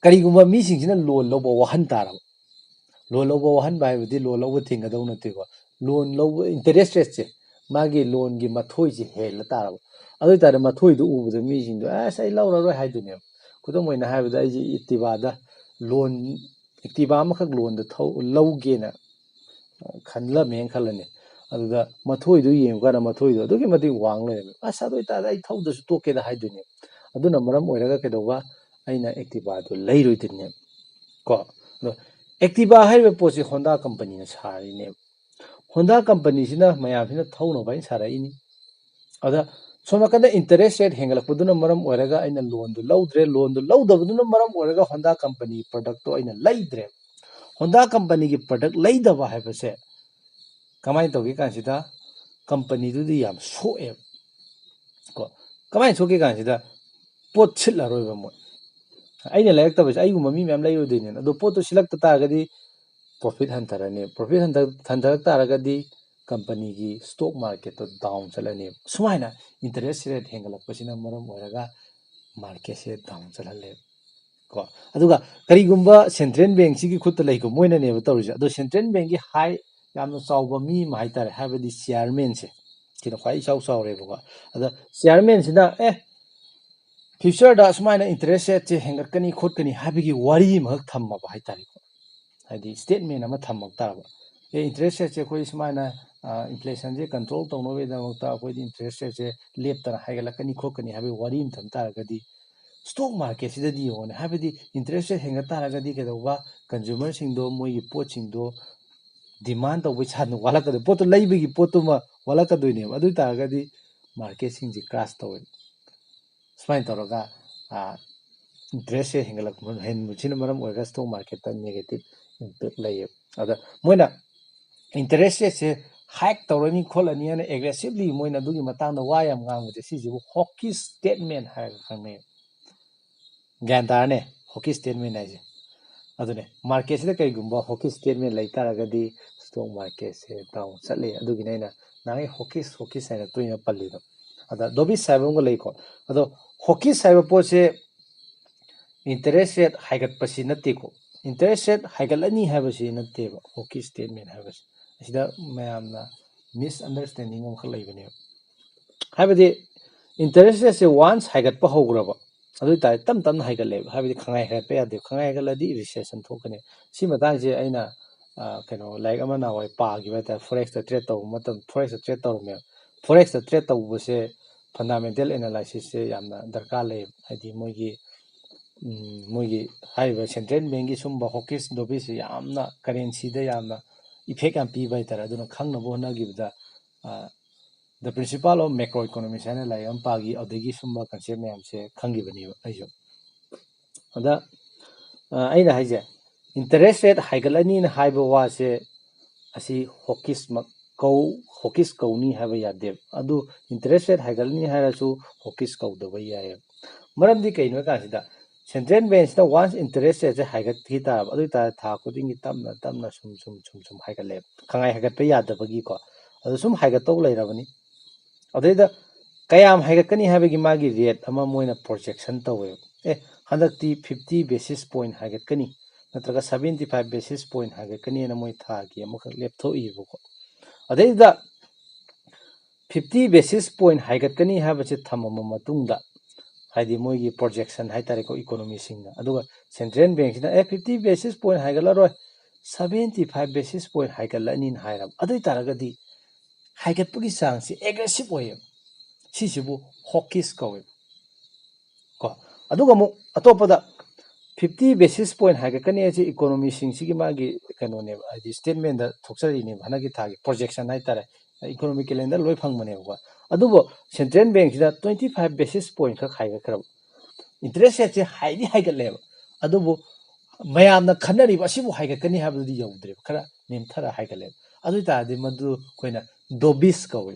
ꯀꯔꯤꯒꯨꯝꯕ ꯃꯤꯁꯤꯡꯁꯤꯅ ꯂꯣꯟ ꯂꯧꯕ ꯋꯥꯍꯟ ꯇꯥꯔꯕ, ꯂꯣꯟ ꯂꯧꯕ ꯋꯥꯍꯟꯕ ꯍꯥꯏꯕꯗꯤ ꯂꯣꯟ ꯂꯧꯕ ꯊꯤꯡꯒꯗꯧ ꯅꯠꯇꯦꯀꯣ, ꯂꯣꯟ ꯂꯧꯕ ꯏꯟꯇꯔꯦꯁ ꯔꯦꯠꯁꯦ, ꯃꯥꯒꯤ ꯂꯣꯟꯒꯤ ꯃꯊꯣꯏꯁꯦ ꯍꯦꯜꯂ ꯇꯥꯔꯕ, ꯑꯗꯨ ꯑꯣꯏꯇꯥꯔꯗꯤ ꯃꯊꯣꯏꯗꯨ ꯎꯕꯗ ꯃꯤꯁꯤꯡꯗꯣ ꯑꯁ ꯑꯩ ꯂꯧꯔꯔꯣꯏ ꯍꯥꯏꯗꯣꯏꯅꯦꯕ꯫ ꯈꯨꯗꯝ ꯑꯣꯏꯅ ꯍꯥꯏꯕꯗ ꯑꯩꯁꯦ ꯑꯦꯛꯇꯤꯚꯥꯗ ꯂꯣꯟ, ꯑꯦꯛꯇꯤꯚꯥ ꯑꯃꯈꯛ ꯂꯣꯟꯗ ꯊꯧ-, ꯂꯧꯒꯦꯅ ꯈꯜꯂꯝꯃꯦꯅ ꯈꯜꯂꯅꯤ꯫ ꯑꯗꯨꯗ ꯃꯊꯣꯏꯗꯨ ꯌꯦꯡꯉꯨꯀꯥꯟꯗ ꯃꯊꯣꯏꯗꯣ ꯑꯗꯨꯛꯀꯤ ꯃꯇꯤꯛ ꯋꯥꯡ ꯂꯩꯔꯝꯃꯦ꯫ ꯑꯁ ꯑꯗꯨ ꯑꯣꯏꯇꯥꯔꯗꯤ ꯑꯩ ꯊꯧꯗ꯭ꯔꯁꯨ ꯇꯣꯛꯀꯦꯗ ꯍꯥꯏꯗꯣꯏꯅꯦꯕ꯫ ꯑꯗꯨꯅ ꯃꯔꯝ ꯑꯣꯏꯔꯒ ꯀꯩꯗꯧꯕ, ꯑꯩꯅ ꯑꯦꯛꯇꯤꯚꯥꯗꯨ ꯂꯩꯔꯣꯏꯗꯣꯏꯅꯦꯕ ꯀꯣ꯫ ꯑꯗꯣ ꯑꯦꯛꯇꯤꯚꯥ ꯍꯥꯏꯔꯤꯕ ꯄꯣꯠꯁꯤ ꯍꯣꯟꯗꯥ ꯀꯝꯄꯅꯤꯅ ꯁꯥꯔꯤꯅꯦꯕ꯫ ꯍꯣꯟꯗꯥ ꯀꯝꯄꯅꯤꯁꯤꯅ ꯃꯌꯥꯝꯁꯤꯅ ꯊꯧꯅꯕ ꯑꯩꯅ ꯁꯥꯔꯛꯏꯅꯤ꯫ ꯑꯗ ꯁꯣꯝ ꯅꯥꯀꯟꯗ interest rate ꯍꯦꯟꯒꯠꯂꯛꯄꯗꯨꯅ ꯃꯔꯝ ꯑꯣꯏꯔꯒ ꯑꯩꯅ ꯂꯣꯟꯗꯨ ꯂꯧꯗ꯭ꯔꯦ꯫ ꯂꯣꯟꯗꯨ ꯂꯧꯗꯕꯗꯨꯅ ꯃꯔꯝ ꯑꯣꯏꯔꯒ ꯍꯣꯟꯗꯥ ꯀꯝꯄꯅꯤ ꯄ꯭ꯔꯗꯛꯇꯣ ꯑꯩꯅ ꯂꯩꯗ꯭ꯔꯦ꯫ ꯍꯣꯟꯗꯥ ꯀꯝꯄꯅꯤꯒꯤ ꯄ꯭ꯔꯗꯛ ꯂꯩꯗꯕ ꯍꯥꯏꯕꯁꯦ ꯀꯃꯥꯏꯅ ꯇꯧꯒꯦ ꯀꯥꯟꯁꯤꯗ, ꯀꯝꯄꯅꯤꯗꯨꯗꯤ ꯌꯥꯝ ꯁꯣꯛꯑꯦꯕ꯫ ꯀꯣ, ꯀꯃꯥꯏꯅ ꯁꯣꯛꯀꯦ ꯀꯥꯟꯁꯤꯗ, ꯄꯣꯠ ꯁꯤꯠꯂꯔꯣꯏꯕ ꯃꯣꯏ꯫ ꯑꯩꯅ ꯂꯩꯔꯛꯇꯕꯁꯦ, ꯑꯩꯒꯨꯝꯕ ꯃꯤ ꯃꯌꯥꯝ ꯂꯩꯔꯨꯗꯣꯏꯅꯦ꯫ ꯑꯗꯣ ꯄꯣꯠꯇꯣ ꯁꯤꯠꯂꯛꯇ ꯇꯥꯔꯒꯗꯤ profit ꯍꯟꯊꯔꯅꯤ꯫ Profit ꯍꯟꯊ-, ꯍꯟꯊꯔꯛ ꯇꯥꯔꯒꯗꯤ ꯀꯝꯄꯅꯤꯒꯤ stock marketꯇꯣ down ꯆꯠꯂꯅꯤ꯫ ꯁꯨꯃꯥꯏꯅ interest rate ꯍꯦꯟꯒꯠꯂꯛꯄꯁꯤꯅ ꯃꯔꯝ ꯑꯣꯏꯔꯒ marketꯁꯦ down ꯆꯠꯍꯜꯂꯦꯕ꯫ ꯀꯣ, ꯑꯗꯨꯒ ꯀꯔꯤꯒꯨꯝꯕ central bankꯁꯤꯒꯤ ꯈꯨꯠꯇ ꯂꯩꯀꯣ, ꯃꯣꯏꯅꯅꯦꯕ ꯇꯧꯔꯤꯁꯦ꯫ ꯑꯗꯣ central bankꯒꯤ high, ꯌꯥꯝꯅ ꯆꯥꯎꯕ ꯃꯤ ꯑꯃ ꯍꯥꯏꯇꯥꯔꯦ, ꯍꯥꯏꯕꯗꯤ chairmanꯁꯦ, ꯁꯤꯅ ꯈ꯭ꯋꯥꯏ ꯏꯆꯥꯎ ꯆꯥꯎꯔꯦꯕꯀꯣ꯫ ꯑꯗ chairmanꯁꯤꯅ, "ꯑꯦ, futureꯗ ꯑꯁꯨꯃꯥꯏꯅ interest rateꯁꯦ ꯍꯦꯟꯒꯠꯀꯅꯤ ꯈꯣꯠꯀꯅꯤ" ꯍꯥꯏꯕꯒꯤ ꯋꯥꯔꯤ ꯑꯃꯈꯛ ꯊꯝꯃꯕ ꯍꯥꯏꯇꯥꯔꯦꯀꯣ, ꯍꯥꯏꯗꯤ statement ꯑꯃ ꯊꯝꯃꯛ ꯇꯥꯔꯕ, "ꯑꯦ, interest rateꯁꯦ ꯑꯩꯈꯣꯏ ꯁꯨꯃꯥꯏꯅ, ꯑ, inflationꯁꯦ control ꯇꯧꯅꯕꯒꯤꯗꯃꯛꯇ ꯑꯩꯈꯣꯏꯗꯤ interest rateꯁꯦ ꯂꯦꯞꯇꯅ ꯍꯥꯏꯒꯠꯂꯛꯀꯅꯤ ꯈꯣꯠꯀꯅꯤ" ꯍꯥꯏꯕꯒꯤ ꯋꯥꯔꯤ ꯑꯃ ꯊꯝ ꯇꯥꯔꯒꯗꯤ, stock marketꯁꯤꯗꯗꯤ ꯌꯦꯡꯉꯣꯅꯦ, ꯍꯥꯏꯕꯗꯤ interest rate ꯍꯦꯟꯒꯠ ꯇꯥꯔꯒꯗꯤ ꯀꯩꯗꯧꯕ, consumerꯁꯤꯡꯗꯣ ꯃꯣꯏꯒꯤ ꯄꯣꯠꯁꯤꯡꯗꯣ demand ꯇꯧꯕꯩ ꯆꯥꯡꯗꯣ ꯋꯥꯠꯂꯛꯀꯗꯣꯏ, ꯄꯣꯠꯇꯣ ꯂꯩꯕꯒꯤ ꯄꯣꯠꯇꯨꯃ ꯋꯥꯠꯂꯛꯀꯗꯣꯏꯅꯦꯕ꯫ ꯑꯗꯨ ꯑꯣꯏ ꯇꯥꯔꯒꯗꯤ marketꯁꯤꯡꯁꯤ crash ꯇꯧꯋꯦ꯫ ꯁꯨꯃꯥꯏꯅ ꯇꯧꯔꯒ, ꯑ, interest rate ꯍꯦꯟꯒꯠꯂꯛꯄ, ꯍꯦꯟꯕꯁꯤꯅ ꯃꯔꯝ ꯑꯣꯏꯔꯒ stock marketꯇ negative impact ꯂꯩꯌꯦꯕ꯫ ꯑꯗ ꯃꯣꯏꯅ interest rateꯁꯦ hike ꯇꯧꯔꯅꯤ ꯈꯣꯠꯂꯅꯤ ꯍꯥꯏꯅ aggressively ꯃꯣꯏꯅ ꯑꯗꯨꯒꯤ ꯃꯇꯥꯡꯗ ꯋꯥ ꯌꯥꯝ ꯉꯥꯡꯕꯁꯦ, ꯁꯤꯁꯤꯕꯨ hawkish statement ꯍꯥꯏꯔꯒ ꯈꯪꯅꯩ꯫ ꯒ꯭ꯌꯥꯟ ꯇꯥꯔꯅꯦ? Hawkish statement ꯍꯥꯏꯁꯦ꯫ ꯑꯗꯨꯅꯦ, marketꯁꯤꯗ ꯀꯩꯒꯨꯝꯕ hawkish statement ꯂꯩ ꯇꯥꯔꯒꯗꯤ stock marketꯁꯦ down ꯆꯠꯂꯦ꯫ ꯑꯗꯨꯒꯤꯅꯦ ꯑꯩꯅ ꯅꯍꯥꯟꯒꯩ hawkish, hawkish ꯍꯥꯏꯅ ꯇꯣꯏꯅ ꯄꯜꯂꯤꯗꯣ꯫ ꯑꯗ dovish ꯍꯥꯏꯕ ꯑꯃꯒ ꯂꯩꯀꯣ꯫ ꯑꯗꯣ hawkish ꯍꯥꯏꯕ ꯄꯣꯠꯁꯦ interest rate ꯍꯥꯏꯒꯠꯄꯁꯤ ꯅꯠꯇꯦꯀꯣ꯫ Interest rate ꯍꯥꯏꯒꯠꯂꯅꯤ ꯍꯥꯏꯕꯁꯤ ꯅꯠꯇꯦꯕ hawkish statement ꯍꯥꯏꯕꯁꯦ꯫ ꯑꯁꯤꯗ ꯃꯌꯥꯝꯅ misunderstanding ꯑꯃꯈꯛ ꯂꯩꯕꯅꯦꯕ꯫ ꯍꯥꯏꯕꯗꯤ interest rateꯁꯦ once ꯍꯥꯏꯒꯠꯄ ꯍꯧꯈ꯭ꯔꯕ, ꯑꯗꯨ ꯑꯣꯏꯇꯥꯔꯗꯤ ꯇꯞ ꯇꯞꯅ ꯍꯥꯏꯒꯠꯂꯦꯕ꯫ ꯍꯥꯏꯕꯗꯤ ꯈꯪꯉꯥꯏ ꯍꯥꯏꯒꯠꯄ ꯌꯥꯗꯦꯕ꯫ ꯈꯪꯉꯥꯏ ꯍꯥꯏꯒꯠꯂꯗꯤ recession ꯊꯣꯛꯀꯅꯤ꯫ ꯁꯤ ꯃꯇꯥꯡꯁꯦ ꯑꯩꯅ, ꯑ, ꯀꯩꯅꯣ, ꯂꯥꯏꯔꯤꯛ ꯑꯃ ꯅꯍꯥꯟꯋꯥꯏ ꯄꯥꯈꯤꯕ ꯍꯥꯏꯇꯥꯔꯦ, Forexꯇ trade ꯇꯧꯕ ꯃꯇꯝ, Forexꯇ trade ꯇꯧꯔꯝꯃꯦꯕ꯫ Forexꯇ trade ꯇꯧꯕꯁꯦ fundamental analysisꯁꯦ ꯌꯥꯝꯅ ꯗꯔꯀꯥꯔ ꯂꯩꯌꯦꯕ꯫ ꯍꯥꯏꯗꯤ ꯃꯣꯏꯒꯤ, ꯎꯝ, ꯃꯣꯏꯒꯤ ꯍꯥꯏꯔꯤꯕ central bankꯀꯤ ꯁꯨꯝꯕ hawkish dovishꯁꯦ ꯌꯥꯝꯅ currencyꯗ ꯌꯥꯝꯅ effect ꯌꯥꯝ ꯄꯤꯕ ꯍꯥꯏꯇꯥꯔꯦ꯫ ꯑꯗꯨꯅ ꯈꯪꯅꯕ ꯍꯣꯠꯅꯈꯤꯕꯗ, ꯑ, The Principle of Macroeconomics ꯍꯥꯏꯅ ꯂꯥꯏꯔꯤꯛ ꯑꯃ ꯄꯥꯈꯤ, ꯑꯗꯨꯗꯒꯤ ꯁꯨꯝꯕ concept ꯃꯌꯥꯝꯁꯦ ꯈꯪꯈꯤꯕꯅꯦꯕ ꯑꯩꯁꯨ꯫ ꯑꯗ, ꯑ, ꯑꯩꯅ ꯍꯥꯏꯁꯦ, interest rate ꯍꯥꯏꯒꯠꯂꯅꯤꯅ ꯍꯥꯏꯕ ꯋꯥꯁꯦ ꯑꯁꯤ hawkish ꯃꯛ ꯀꯧ, hawkish ꯀꯧꯅꯤ ꯍꯥꯏꯕ ꯌꯥꯗꯦꯕ꯫ ꯑꯗꯨ interest rate ꯍꯥꯏꯒꯠꯂꯅꯤ ꯍꯥꯏꯔꯁꯨ hawkish ꯀꯧꯗꯕ ꯌꯥꯏꯑꯕ꯫ ꯃꯔꯝꯗꯤ ꯀꯩꯅꯣ ꯍꯥꯏ ꯀꯥꯟꯁꯤꯗ, central bank ꯁꯤꯅ once interest rate ꯁꯦ ꯍꯥꯏꯒꯠꯈꯤ ꯇꯥꯔꯕ, ꯑꯗꯨ ꯑꯣꯏꯇꯥꯔꯗꯤ ꯊꯥ ꯈꯨꯗꯤꯡꯒꯤ ꯇꯞꯅ ꯇꯞꯅ ꯁꯨꯝ ꯁꯨꯝ ꯁꯨꯝ ꯁꯨꯝ ꯍꯥꯏꯒꯠꯂꯦꯕ, ꯈꯪꯍꯥꯏ ꯍꯥꯏꯒꯠꯄ ꯌꯥꯗꯕꯒꯤꯀꯣ꯫ ꯑꯗꯨ ꯁꯨꯝ ꯍꯥꯏꯒꯠꯇꯧ ꯂꯩꯔꯕꯅꯤ꯫ ꯑꯗꯩꯗ ꯀꯌꯥꯝ ꯍꯥꯏꯒꯠꯀꯅꯤ ꯍꯥꯏꯕꯒꯤ ꯃꯥꯒꯤ rate ꯑꯃ ꯃꯣꯏꯅ projection ꯇꯧꯋꯦꯕ꯫ ꯑꯦ, ꯍꯟꯗꯛꯇꯤ fifty basis point ꯍꯥꯏꯒꯠꯀꯅꯤ, ꯅꯠꯇ꯭ꯔꯒ seventy five basis point ꯍꯥꯏꯒꯠꯀꯅꯤꯅ ꯃꯣꯏ ꯊꯥꯒꯤ ꯑꯃꯈꯛ ꯂꯦꯞꯊꯣꯛꯏꯕꯀꯣ꯫ ꯑꯗꯩꯗ fifty basis point ꯍꯥꯏꯒꯠꯀꯅꯤ ꯍꯥꯏꯕꯁꯦ ꯊꯝꯃꯕ ꯃꯇꯨꯡꯗ, ꯍꯥꯏꯗꯤ ꯃꯣꯏꯒꯤ projection ꯍꯥꯏꯇꯥꯔꯦꯀꯣ, economy ꯁꯤꯡꯅ, ꯑꯗꯨꯒ central bank ꯁꯤꯅ, "ꯑꯦ, fifty basis point ꯍꯥꯏꯒꯠꯂꯔꯣꯏ, seventy five basis point ꯍꯥꯏꯒꯠꯂꯅꯤꯅ" ꯍꯥꯏꯔꯕ, ꯑꯗꯨ ꯑꯣꯏ ꯇꯥꯔꯒꯗꯤ ꯍꯥꯏꯒꯠꯄꯒꯤ ꯆꯥꯡꯁꯤ aggressive ꯑꯣꯏꯌꯦꯕ꯫ ꯁꯤꯁꯤꯕꯨ hawkish ꯀꯧꯋꯦꯕ꯫ ꯀꯣ, ꯑꯗꯨꯒ ꯑꯃꯨꯛ ꯑꯇꯣꯞꯄꯗ fifty basis point ꯍꯥꯏꯒꯠꯀꯅꯤ ꯍꯥꯏꯁꯦ economy ꯁꯤꯡꯁꯤꯒꯤ ꯃꯥꯒꯤ ꯀꯩꯅꯣꯅꯦꯕ, ꯍꯥꯏꯗꯤ statement ꯊꯣꯛꯆꯔꯤꯅꯦꯕ, ꯍꯟꯗꯛꯀꯤ ꯊꯥꯒꯤ projection ꯍꯥꯏꯇꯥꯔꯦ, economic calendar ꯂꯣꯏ ꯐꯪꯕꯅꯦꯕꯀꯣ꯫ ꯑꯗꯨꯕꯨ central bank ꯁꯤꯅ twenty five basis point ꯈꯛ ꯍꯥꯏꯒꯠꯈ꯭ꯔꯕ, interest rate ꯁꯦ ꯍꯥꯏꯗꯤ ꯍꯥꯏꯒꯠꯂꯦꯕ, ꯑꯗꯨꯕꯨ ꯃꯌꯥꯝꯅ ꯈꯟꯅꯔꯤꯕ ꯑꯁꯤꯕꯨ ꯍꯥꯏꯒꯠꯀꯅꯤ ꯍꯥꯏꯕꯗꯨꯗꯤ ꯌꯧꯗ꯭ꯔꯦꯕ, ꯈꯔ ꯅꯦꯝꯊꯔ ꯍꯥꯏꯒꯠꯂꯦꯕ꯫ ꯑꯗꯨ ꯑꯣꯏ ꯇꯥꯔꯗꯤ ꯃꯗꯨ ꯑꯩꯈꯣꯏꯅ dovish ꯀꯧꯋꯦ,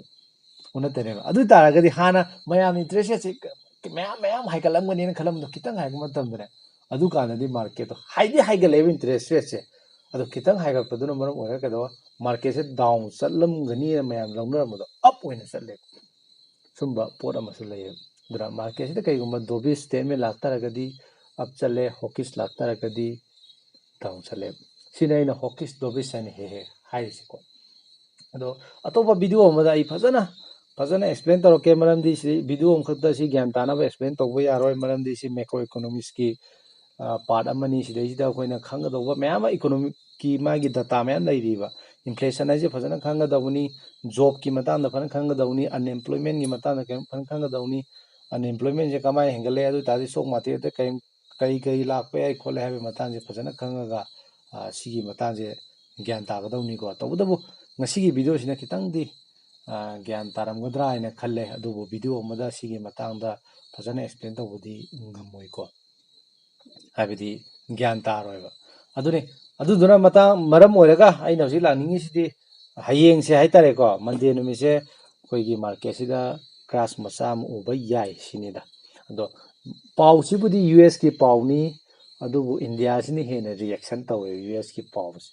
ꯑꯣꯟꯅ ꯇꯩꯅꯕ꯫ ꯑꯗꯨ ꯑꯣꯏ ꯇꯥꯔꯒꯗꯤ ꯍꯥꯟꯅ ꯃꯌꯥꯝꯅ interest rate ꯁꯦ ꯃꯌꯥꯝ ꯃꯌꯥꯝ ꯍꯥꯏꯒꯠꯂꯝꯒꯅꯤꯅ ꯈꯜꯂꯝꯕꯗꯣ ꯈꯤꯇꯪ ꯍꯥꯏꯒꯠꯄ ꯃꯇꯝꯗꯅꯦ, ꯑꯗꯨꯀꯥꯟꯗꯗꯤ market ꯇꯣ ꯍꯥꯏꯗꯤ ꯍꯥꯏꯒꯠꯂꯛꯑꯦꯕ interest rate ꯁꯦ, ꯑꯗꯣ ꯈꯤꯇꯪ ꯍꯥꯏꯒꯠꯄꯗꯨꯅ ꯃꯔꯝ ꯑꯣꯏꯔꯒ ꯀꯩꯗꯧꯕ, market ꯁꯦ down ꯆꯠꯂꯝꯒꯅꯤꯅ ꯃꯌꯥꯝ ꯂꯧꯅꯔꯝꯕꯗꯣ up ꯑꯣꯏꯅ ꯆꯠꯂꯦꯕ꯫ ꯁꯨꯝꯕ ꯄꯣꯠ ꯑꯃꯁꯨ ꯂꯩꯌꯦꯕ꯫ ꯑꯗꯨꯅ market ꯁꯤꯗ ꯀꯩꯒꯨꯝꯕ dovish statement ꯂꯥꯛꯇꯥꯔꯒꯗꯤ up ꯆꯠꯂꯦ, hawkish ꯂꯥꯛꯇꯥꯔꯒꯗꯤ down ꯆꯠꯂꯦꯕ꯫ ꯁꯤꯅ ꯑꯩꯅ hawkish dovish ꯍꯥꯏꯅ ꯍꯦꯛ ꯍꯦꯛ ꯍꯥꯏꯔꯤꯁꯦꯀꯣ꯫ ꯑꯗꯣ ꯑꯇꯣꯞꯄ video ꯑꯃꯗ ꯑꯩ ꯐꯖꯅ, ꯐꯖꯅ explain ꯇꯧꯔꯛꯀꯦ, ꯃꯔꯝꯗꯤ ꯁꯤ video ꯑꯃꯈꯛꯇ ꯁꯤ ꯒ꯭ꯌꯥꯟ ꯇꯥꯅꯕ explain ꯇꯧꯕ ꯌꯥꯔꯣꯏ, ꯃꯔꯝꯗꯤ ꯁꯤ macroeconomics ꯀꯤ, ꯑ, part ꯑꯃꯅꯤ꯫ ꯁꯤꯗꯩꯁꯤꯗ ꯑꯩꯈꯣꯏꯅ ꯈꯪꯒꯗꯧꯕ ꯃꯌꯥꯝ ꯑꯃ, economic ꯀꯤ ꯃꯥꯒꯤ data ꯃꯌꯥꯝ ꯂꯩꯔꯤꯕ, inflation ꯍꯥꯏꯁꯦ ꯐꯖꯅ ꯈꯪꯒꯗꯧꯕꯅꯤ, job ꯀꯤ ꯃꯇꯥꯡꯗ ꯐꯖꯅ ꯈꯪꯒꯗꯧꯕꯅꯤ, unemployment ꯀꯤ ꯃꯇꯥꯡꯗ ꯀꯩꯝ ꯐꯖꯅ ꯈꯪꯒꯗꯧꯕꯅꯤ, unemployment ꯁꯦ ꯀꯃꯥꯏꯅ ꯍꯦꯟꯒꯠꯂꯦ, ꯑꯗꯨ ꯑꯣꯏ ꯇꯥꯔꯗꯤ stock market ꯇ ꯀꯔꯤ, ꯀꯔꯤ ꯀꯔꯤ ꯂꯥꯛꯄ ꯌꯥꯏ ꯈꯣꯠꯂꯦ ꯍꯥꯏꯕꯒꯤ ꯃꯇꯥꯡꯁꯦ ꯐꯖꯅ ꯈꯪꯉꯒ, ꯑ, ꯁꯤꯒꯤ ꯃꯇꯥꯡꯁꯦ ꯒ꯭ꯌꯥꯟ ꯇꯥꯒꯗꯧꯅꯤꯀꯣ꯫ ꯇꯧꯕꯇꯕꯨ ꯉꯁꯤꯒꯤ ꯚꯤꯗꯤꯑꯣꯁꯤꯅ ꯈꯤꯇꯪꯗꯤ ꯒ꯭ꯌꯥꯟ ꯇꯥꯔꯝꯒꯗ꯭ꯔꯥ ꯍꯥꯏꯅ ꯈꯜꯂꯦ꯫ ꯑꯗꯨꯕꯨ ꯚꯤꯗꯤꯑꯣ ꯑꯃꯗ ꯁꯤꯒꯤ ꯃꯇꯥꯡꯗ ꯐꯖꯅ ꯑꯦꯛꯁꯄ꯭ꯂꯦꯟ ꯇꯧꯕꯗꯤ ꯉꯝꯃꯣꯏꯀꯣ, ꯍꯥꯏꯕꯗꯤ ꯒ꯭ꯌꯥꯟ ꯇꯥꯔꯣꯏꯕ꯫ ꯑꯗꯨꯅꯤ, ꯑꯗꯨꯗꯨꯅ ꯃꯇꯥꯡ ꯃꯔꯝ ꯑꯣꯏꯔꯒ ꯑꯩꯅ ꯍꯧꯖꯤꯛ ꯂꯥꯛꯅꯤꯡꯉꯤꯁꯤꯗꯤ ꯍꯌꯦꯡꯁꯦ ꯍꯥꯏꯇꯥꯔꯦꯀꯣ, ꯃꯟꯗꯦ ꯅꯨꯃꯤꯠꯁꯦ ꯑꯩꯈꯣꯏꯒꯤ ꯃꯥꯔꯀꯦꯠꯁꯤꯗ ꯀ꯭ꯔꯥꯁ ꯃꯆꯥ ꯑꯃ ꯎꯕ ꯌꯥꯏ ꯁꯤꯅꯤꯗ꯫ ꯑꯗꯣ ꯄꯥꯎꯁꯤꯕꯨꯗꯤ ꯌꯨ ꯑꯦꯁꯀꯤ ꯄꯥꯎꯅꯤ, ꯑꯗꯨꯕꯨ ꯏꯟꯗꯤꯌꯥꯁꯤꯅ ꯍꯦꯟꯅ ꯔꯤꯌꯦꯛꯁꯟ ꯇꯧꯋꯦ ꯌꯨ ꯑꯦꯁꯀꯤ ꯄꯥꯎꯁꯦ꯫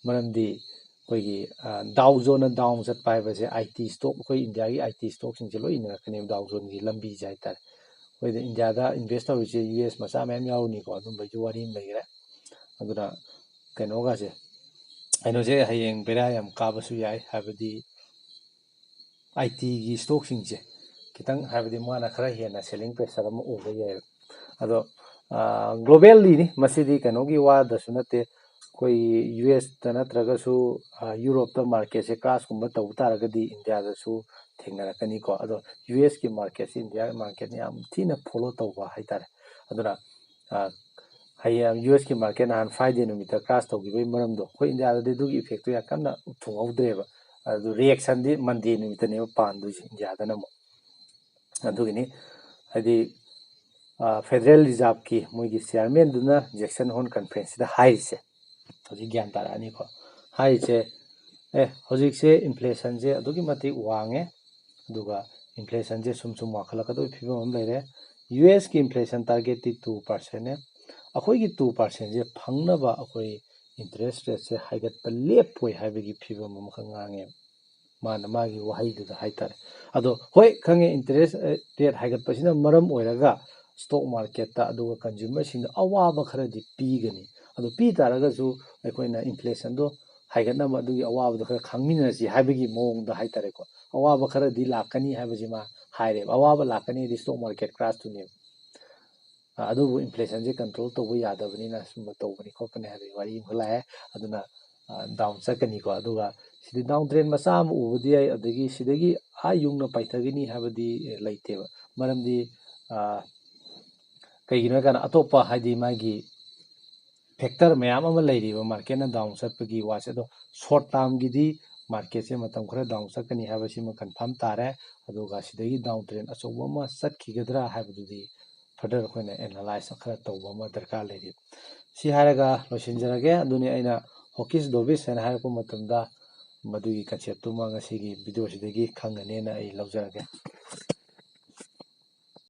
ꯃꯔꯝꯗꯤ ꯑꯩꯈꯣꯏꯒꯤ ꯗꯥꯎ ꯖꯣꯟꯅ ꯗꯥꯎꯟ ꯆꯠꯄ ꯍꯥꯏꯕꯁꯦ ꯑꯥꯏ ꯇꯤ ꯁ꯭ꯇꯣꯛ, ꯑꯩꯈꯣꯏ ꯏꯟꯗꯤꯌꯥꯒꯤ ꯑꯥꯏ ꯇꯤ ꯁ꯭ꯇꯣꯛꯁꯤꯡꯁꯦ ꯂꯣꯏ ꯏꯟꯅꯔꯛꯀꯅꯦꯕ ꯗꯥꯎ ꯖꯣꯟꯒꯤ ꯂꯝꯕꯤꯁꯦ ꯍꯥꯏꯇꯥꯔꯦ꯫ ꯑꯩꯈꯣꯏꯗ ꯏꯟꯗꯤꯌꯥꯗ ꯏꯟꯚꯦꯁ ꯇꯧꯔꯤꯁꯦ ꯌꯨ ꯑꯦꯁ ꯃꯆꯥ ꯃꯌꯥꯝ ꯌꯥꯎꯔꯤꯅꯤꯀꯣ, ꯑꯗꯨꯝꯕꯒꯤ ꯋꯥꯔꯤ ꯑꯃ ꯂꯩꯈ꯭ꯔꯦ꯫ ꯑꯗꯨꯅ ꯀꯩꯅꯣꯒꯁꯦ, ꯀꯩꯅꯣꯁꯦ ꯍꯌꯦꯡ ꯕꯦꯔꯥ ꯌꯥꯝ ꯀꯥꯕꯁꯨ ꯌꯥꯏ, ꯍꯥꯏꯕꯗꯤ ꯑꯥꯏ ꯇꯤꯒꯤ ꯁ꯭ꯇꯣꯛꯁꯤꯡꯁꯦ ꯈꯤꯇꯪ, ꯍꯥꯏꯕꯗꯤ ꯃꯥꯅ ꯈꯔ ꯍꯦꯟꯅ ꯁꯦꯂꯤꯡ ꯄ꯭ꯔꯦꯁꯔ ꯑꯃ ꯎꯕ ꯌꯥꯏꯑꯕ꯫ ꯑꯗꯣ ꯒ꯭ꯂꯣꯕꯦꯜꯂꯤꯅꯤ, ꯃꯁꯤꯗꯤ ꯀꯩꯅꯣꯒꯤ ꯋꯥꯗꯁꯨ ꯅꯠꯇꯦ, ꯑꯩꯈꯣꯏꯒꯤ ꯌꯨ ꯑꯦꯁꯇ ꯅꯠꯇ꯭ꯔꯒꯁꯨ ꯌꯨꯔꯣꯞꯇ ꯃꯥꯔꯀꯦꯠꯁꯦ ꯀ꯭ꯔꯥꯁꯀꯨꯝꯕ ꯇꯧꯕ ꯇꯥꯔꯒꯗꯤ ꯏꯟꯗꯤꯌꯥꯗꯁꯨ ꯊꯦꯡꯅꯔꯛꯀꯅꯤꯀꯣ꯫ ꯑꯗꯣ ꯌꯨ ꯑꯦꯁꯀꯤ ꯃꯥꯔꯀꯦꯠꯁꯤ ꯏꯟꯗꯤꯌꯥꯒꯤ ꯃꯥꯔꯀꯦꯠꯅ ꯌꯥꯝ ꯊꯤꯅ ꯐꯣꯂꯣ ꯇꯧꯕ ꯍꯥꯏꯇꯥꯔꯦ꯫ ꯑꯗꯨꯅ ꯍꯌꯦꯡ ꯌꯨ ꯑꯦꯁꯀꯤ ꯃꯥꯔꯀꯦꯠ ꯅꯍꯥꯟ ꯐ꯭ꯔꯥꯏꯗꯦ ꯅꯨꯃꯤꯠꯇ ꯀ꯭ꯔꯥꯁ ꯇꯧꯈꯤꯕꯒꯤ ꯃꯔꯝꯗꯣ ꯑꯩꯈꯣꯏ ꯏꯟꯗꯤꯌꯥꯗꯗꯤ ꯑꯗꯨꯒꯤ ꯏꯐꯦꯛꯇꯣ ꯌꯥꯝ ꯀꯟꯅ ꯊꯨꯡꯍꯧꯗ꯭ꯔꯦꯕ꯫ ꯑꯗꯨ ꯔꯤꯌꯦꯛꯁꯟꯗꯤ ꯃꯟꯗꯦ ꯅꯨꯃꯤꯠꯇꯅꯦꯕ ꯄꯥꯟꯗꯣꯏꯁꯦ ꯏꯟꯗꯤꯌꯥꯗꯅ ꯑꯃꯨꯛ꯫ ꯑꯗꯨꯒꯤꯅꯤ, ꯍꯥꯏꯗꯤ ꯐꯦꯗꯔꯦꯜ ꯔꯤꯖꯥꯔꯚꯀꯤ ꯃꯣꯏꯒꯤ ꯆꯤꯌꯥꯔꯃꯦꯟꯗꯨꯅ ꯖꯦꯛꯁꯟ ꯍꯣꯜ ꯀꯟꯐ꯭ꯔꯦꯟꯁꯁꯤꯗ ꯍꯥꯏꯔꯤꯁꯦ꯫ ꯍꯧꯖꯤꯛ ꯒ꯭ꯌꯥꯟ ꯇꯥꯔꯛꯑꯅꯤꯀꯣ꯫ ꯍꯥꯏꯔꯤꯁꯦ, ꯑꯦ, ꯍꯧꯖꯤꯛꯁꯦ ꯏꯟꯐ꯭ꯂꯦꯁꯟꯁꯦ ꯑꯗꯨꯛꯀꯤ ꯃꯇꯤꯛ ꯋꯥꯡꯉꯦ, ꯑꯗꯨꯒ ꯏꯟꯐ꯭ꯂꯦꯁꯟꯁꯦ ꯁꯨꯝ ꯁꯨꯝ ꯋꯥꯡꯈꯠꯂꯛꯀꯗꯕꯒꯤ ꯐꯤꯕꯝ ꯑꯃ ꯂꯩꯔꯦ꯫ ꯌꯨ ꯑꯦꯁꯀꯤ ꯏꯟꯐ꯭ꯂꯦꯁꯟ ꯇꯥꯔꯒꯦꯠꯇꯤ ꯇꯨ ꯄꯥꯔꯁꯦꯟꯅꯦ꯫ ꯑꯩꯈꯣꯏꯒꯤ ꯇꯨ ꯄꯥꯔꯁꯦꯟꯁꯦ ꯐꯪꯅꯕ ꯑꯩꯈꯣꯏ ꯏꯟꯇꯔꯦꯁ ꯔꯦꯠꯁꯦ ꯍꯥꯏꯒꯠꯄ ꯂꯦꯞꯄꯣꯏ ꯍꯥꯏꯕꯒꯤ ꯐꯤꯕꯝ ꯑꯃꯈꯛ ꯉꯥꯡꯉꯦ ꯃꯥꯅ ꯃꯥꯒꯤ ꯋꯥꯍꯩꯗꯨꯗ ꯍꯥꯏꯇꯥꯔꯦ꯫ ꯑꯗꯣ ꯍꯣꯏ, ꯈꯪꯉꯦ, ꯏꯟꯇꯔꯦꯁ ꯔꯦꯠ ꯍꯥꯏꯒꯠꯄꯁꯤꯅ ꯃꯔꯝ ꯑꯣꯏꯔꯒ ꯁ꯭ꯇꯣꯛ ꯃꯥꯔꯀꯦꯠꯇ ꯑꯗꯨꯒ ꯀꯟꯖꯨꯃꯔꯁꯤꯡꯗ ꯑꯋꯥꯕ ꯈꯔꯗꯤ ꯄꯤꯒꯅꯤ꯫ ꯑꯗꯣ ꯄꯤ ꯇꯥꯔꯒꯁꯨ ꯑꯩꯈꯣꯏꯅ ꯏꯟꯐ꯭ꯂꯦꯁꯟꯗꯣ ꯍꯥꯏꯒꯠꯅꯕ ꯑꯗꯨꯒꯤ ꯑꯋꯥꯕꯗꯣ ꯈꯔ ꯈꯥꯡꯃꯤꯟꯅꯔꯁꯤ ꯍꯥꯏꯕꯒꯤ ꯃꯑꯣꯡꯗ ꯍꯥꯏꯇꯥꯔꯦꯀꯣ꯫ ꯑꯋꯥꯕ ꯈꯔꯗꯤ ꯂꯥꯛꯀꯅꯤ ꯍꯥꯏꯕꯁꯤ ꯃꯥ ꯍꯥꯏꯔꯦꯕ꯫ ꯑꯋꯥꯕ ꯂꯥꯛꯀꯅꯤ ꯍꯥꯏꯗꯤ ꯁ꯭ꯇꯣꯛ ꯃꯥꯔꯀꯦꯠ ꯀ꯭ꯔꯥꯁꯇꯨꯅꯦꯕ꯫ ꯑ, ꯑꯗꯨꯕꯨ ꯏꯟꯐ꯭ꯂꯦꯁꯟꯁꯦ ꯀꯟꯇ꯭ꯔꯣꯜ ꯇꯧꯕ ꯌꯥꯗꯕꯅꯤꯅ ꯁꯨꯝꯕ ꯇꯧꯕꯅꯤ ꯈꯣꯠꯄꯅꯤ ꯍꯥꯏꯕꯒꯤ ꯋꯥꯔꯤ ꯑꯃꯈꯛ ꯂꯥꯛꯑꯦ꯫ ꯑꯗꯨꯅ, ꯑ, ꯗꯥꯎꯟ ꯆꯠꯀꯅꯤꯀꯣ꯫ ꯑꯗꯨꯒ ꯁꯤꯗꯤ ꯗꯥꯎꯟ ꯇ꯭ꯔꯦꯟ ꯃꯆꯥ ꯑꯃ ꯎꯕꯗꯤ ꯌꯥꯏ, ꯑꯗꯒꯤ ꯁꯤꯗꯒꯤ ꯑꯥ ꯌꯨꯡꯅ ꯄꯥꯏꯊꯒꯅꯤ ꯍꯥꯏꯕꯗꯤ, ꯑꯦ, ꯂꯩꯇꯦꯕ꯫ ꯃꯔꯝꯗꯤ, ꯑ, ꯀꯩꯒꯤꯅꯣ ꯍꯥꯏ ꯀꯥꯟꯗ ꯑꯇꯣꯞꯄ, ꯍꯥꯏꯗꯤ ꯃꯥꯒꯤ factor ꯃꯌꯥꯝ ꯑꯃ ꯂꯩꯔꯤꯕ marketꯅ down ꯆꯠꯄꯒꯤ ꯋꯥꯁꯦ꯫ ꯑꯗꯣ short termꯒꯤꯗꯤ marketꯁꯦ ꯃꯇꯝ ꯈꯔ down ꯆꯠꯀꯅꯤ ꯍꯥꯏꯕꯁꯤꯃ confirm ꯇꯥꯔꯦ꯫ ꯑꯗꯨꯒ ꯁꯤꯗꯒꯤ down trend ꯑꯆꯧꯕ ꯑꯃ ꯆꯠꯈꯤꯒꯗ꯭ꯔꯥ ꯍꯥꯏꯕꯗꯨꯗꯤ further ꯑꯩꯈꯣꯏꯅ analyse ꯈꯔ ꯇꯧꯕ ꯑꯃ ꯗꯔꯀꯥꯔ ꯂꯩꯔꯤ꯫ ꯁꯤ ꯍꯥꯏꯔꯒ ꯂꯣꯏꯁꯤꯟꯖꯔꯒꯦ꯫ ꯑꯗꯨꯅꯤ ꯑꯩꯅ hawkish dovish ꯍꯥꯏꯅ ꯍꯥꯏꯔꯛꯄ ꯃꯇꯝꯗ ꯃꯗꯨꯒꯤ conceptꯇꯨꯃ ꯉꯁꯤꯒꯤ videoꯁꯤꯗꯒꯤ ꯈꯪꯒꯅꯦꯅ ꯑꯩ ꯂꯧꯖꯔꯒꯦ꯫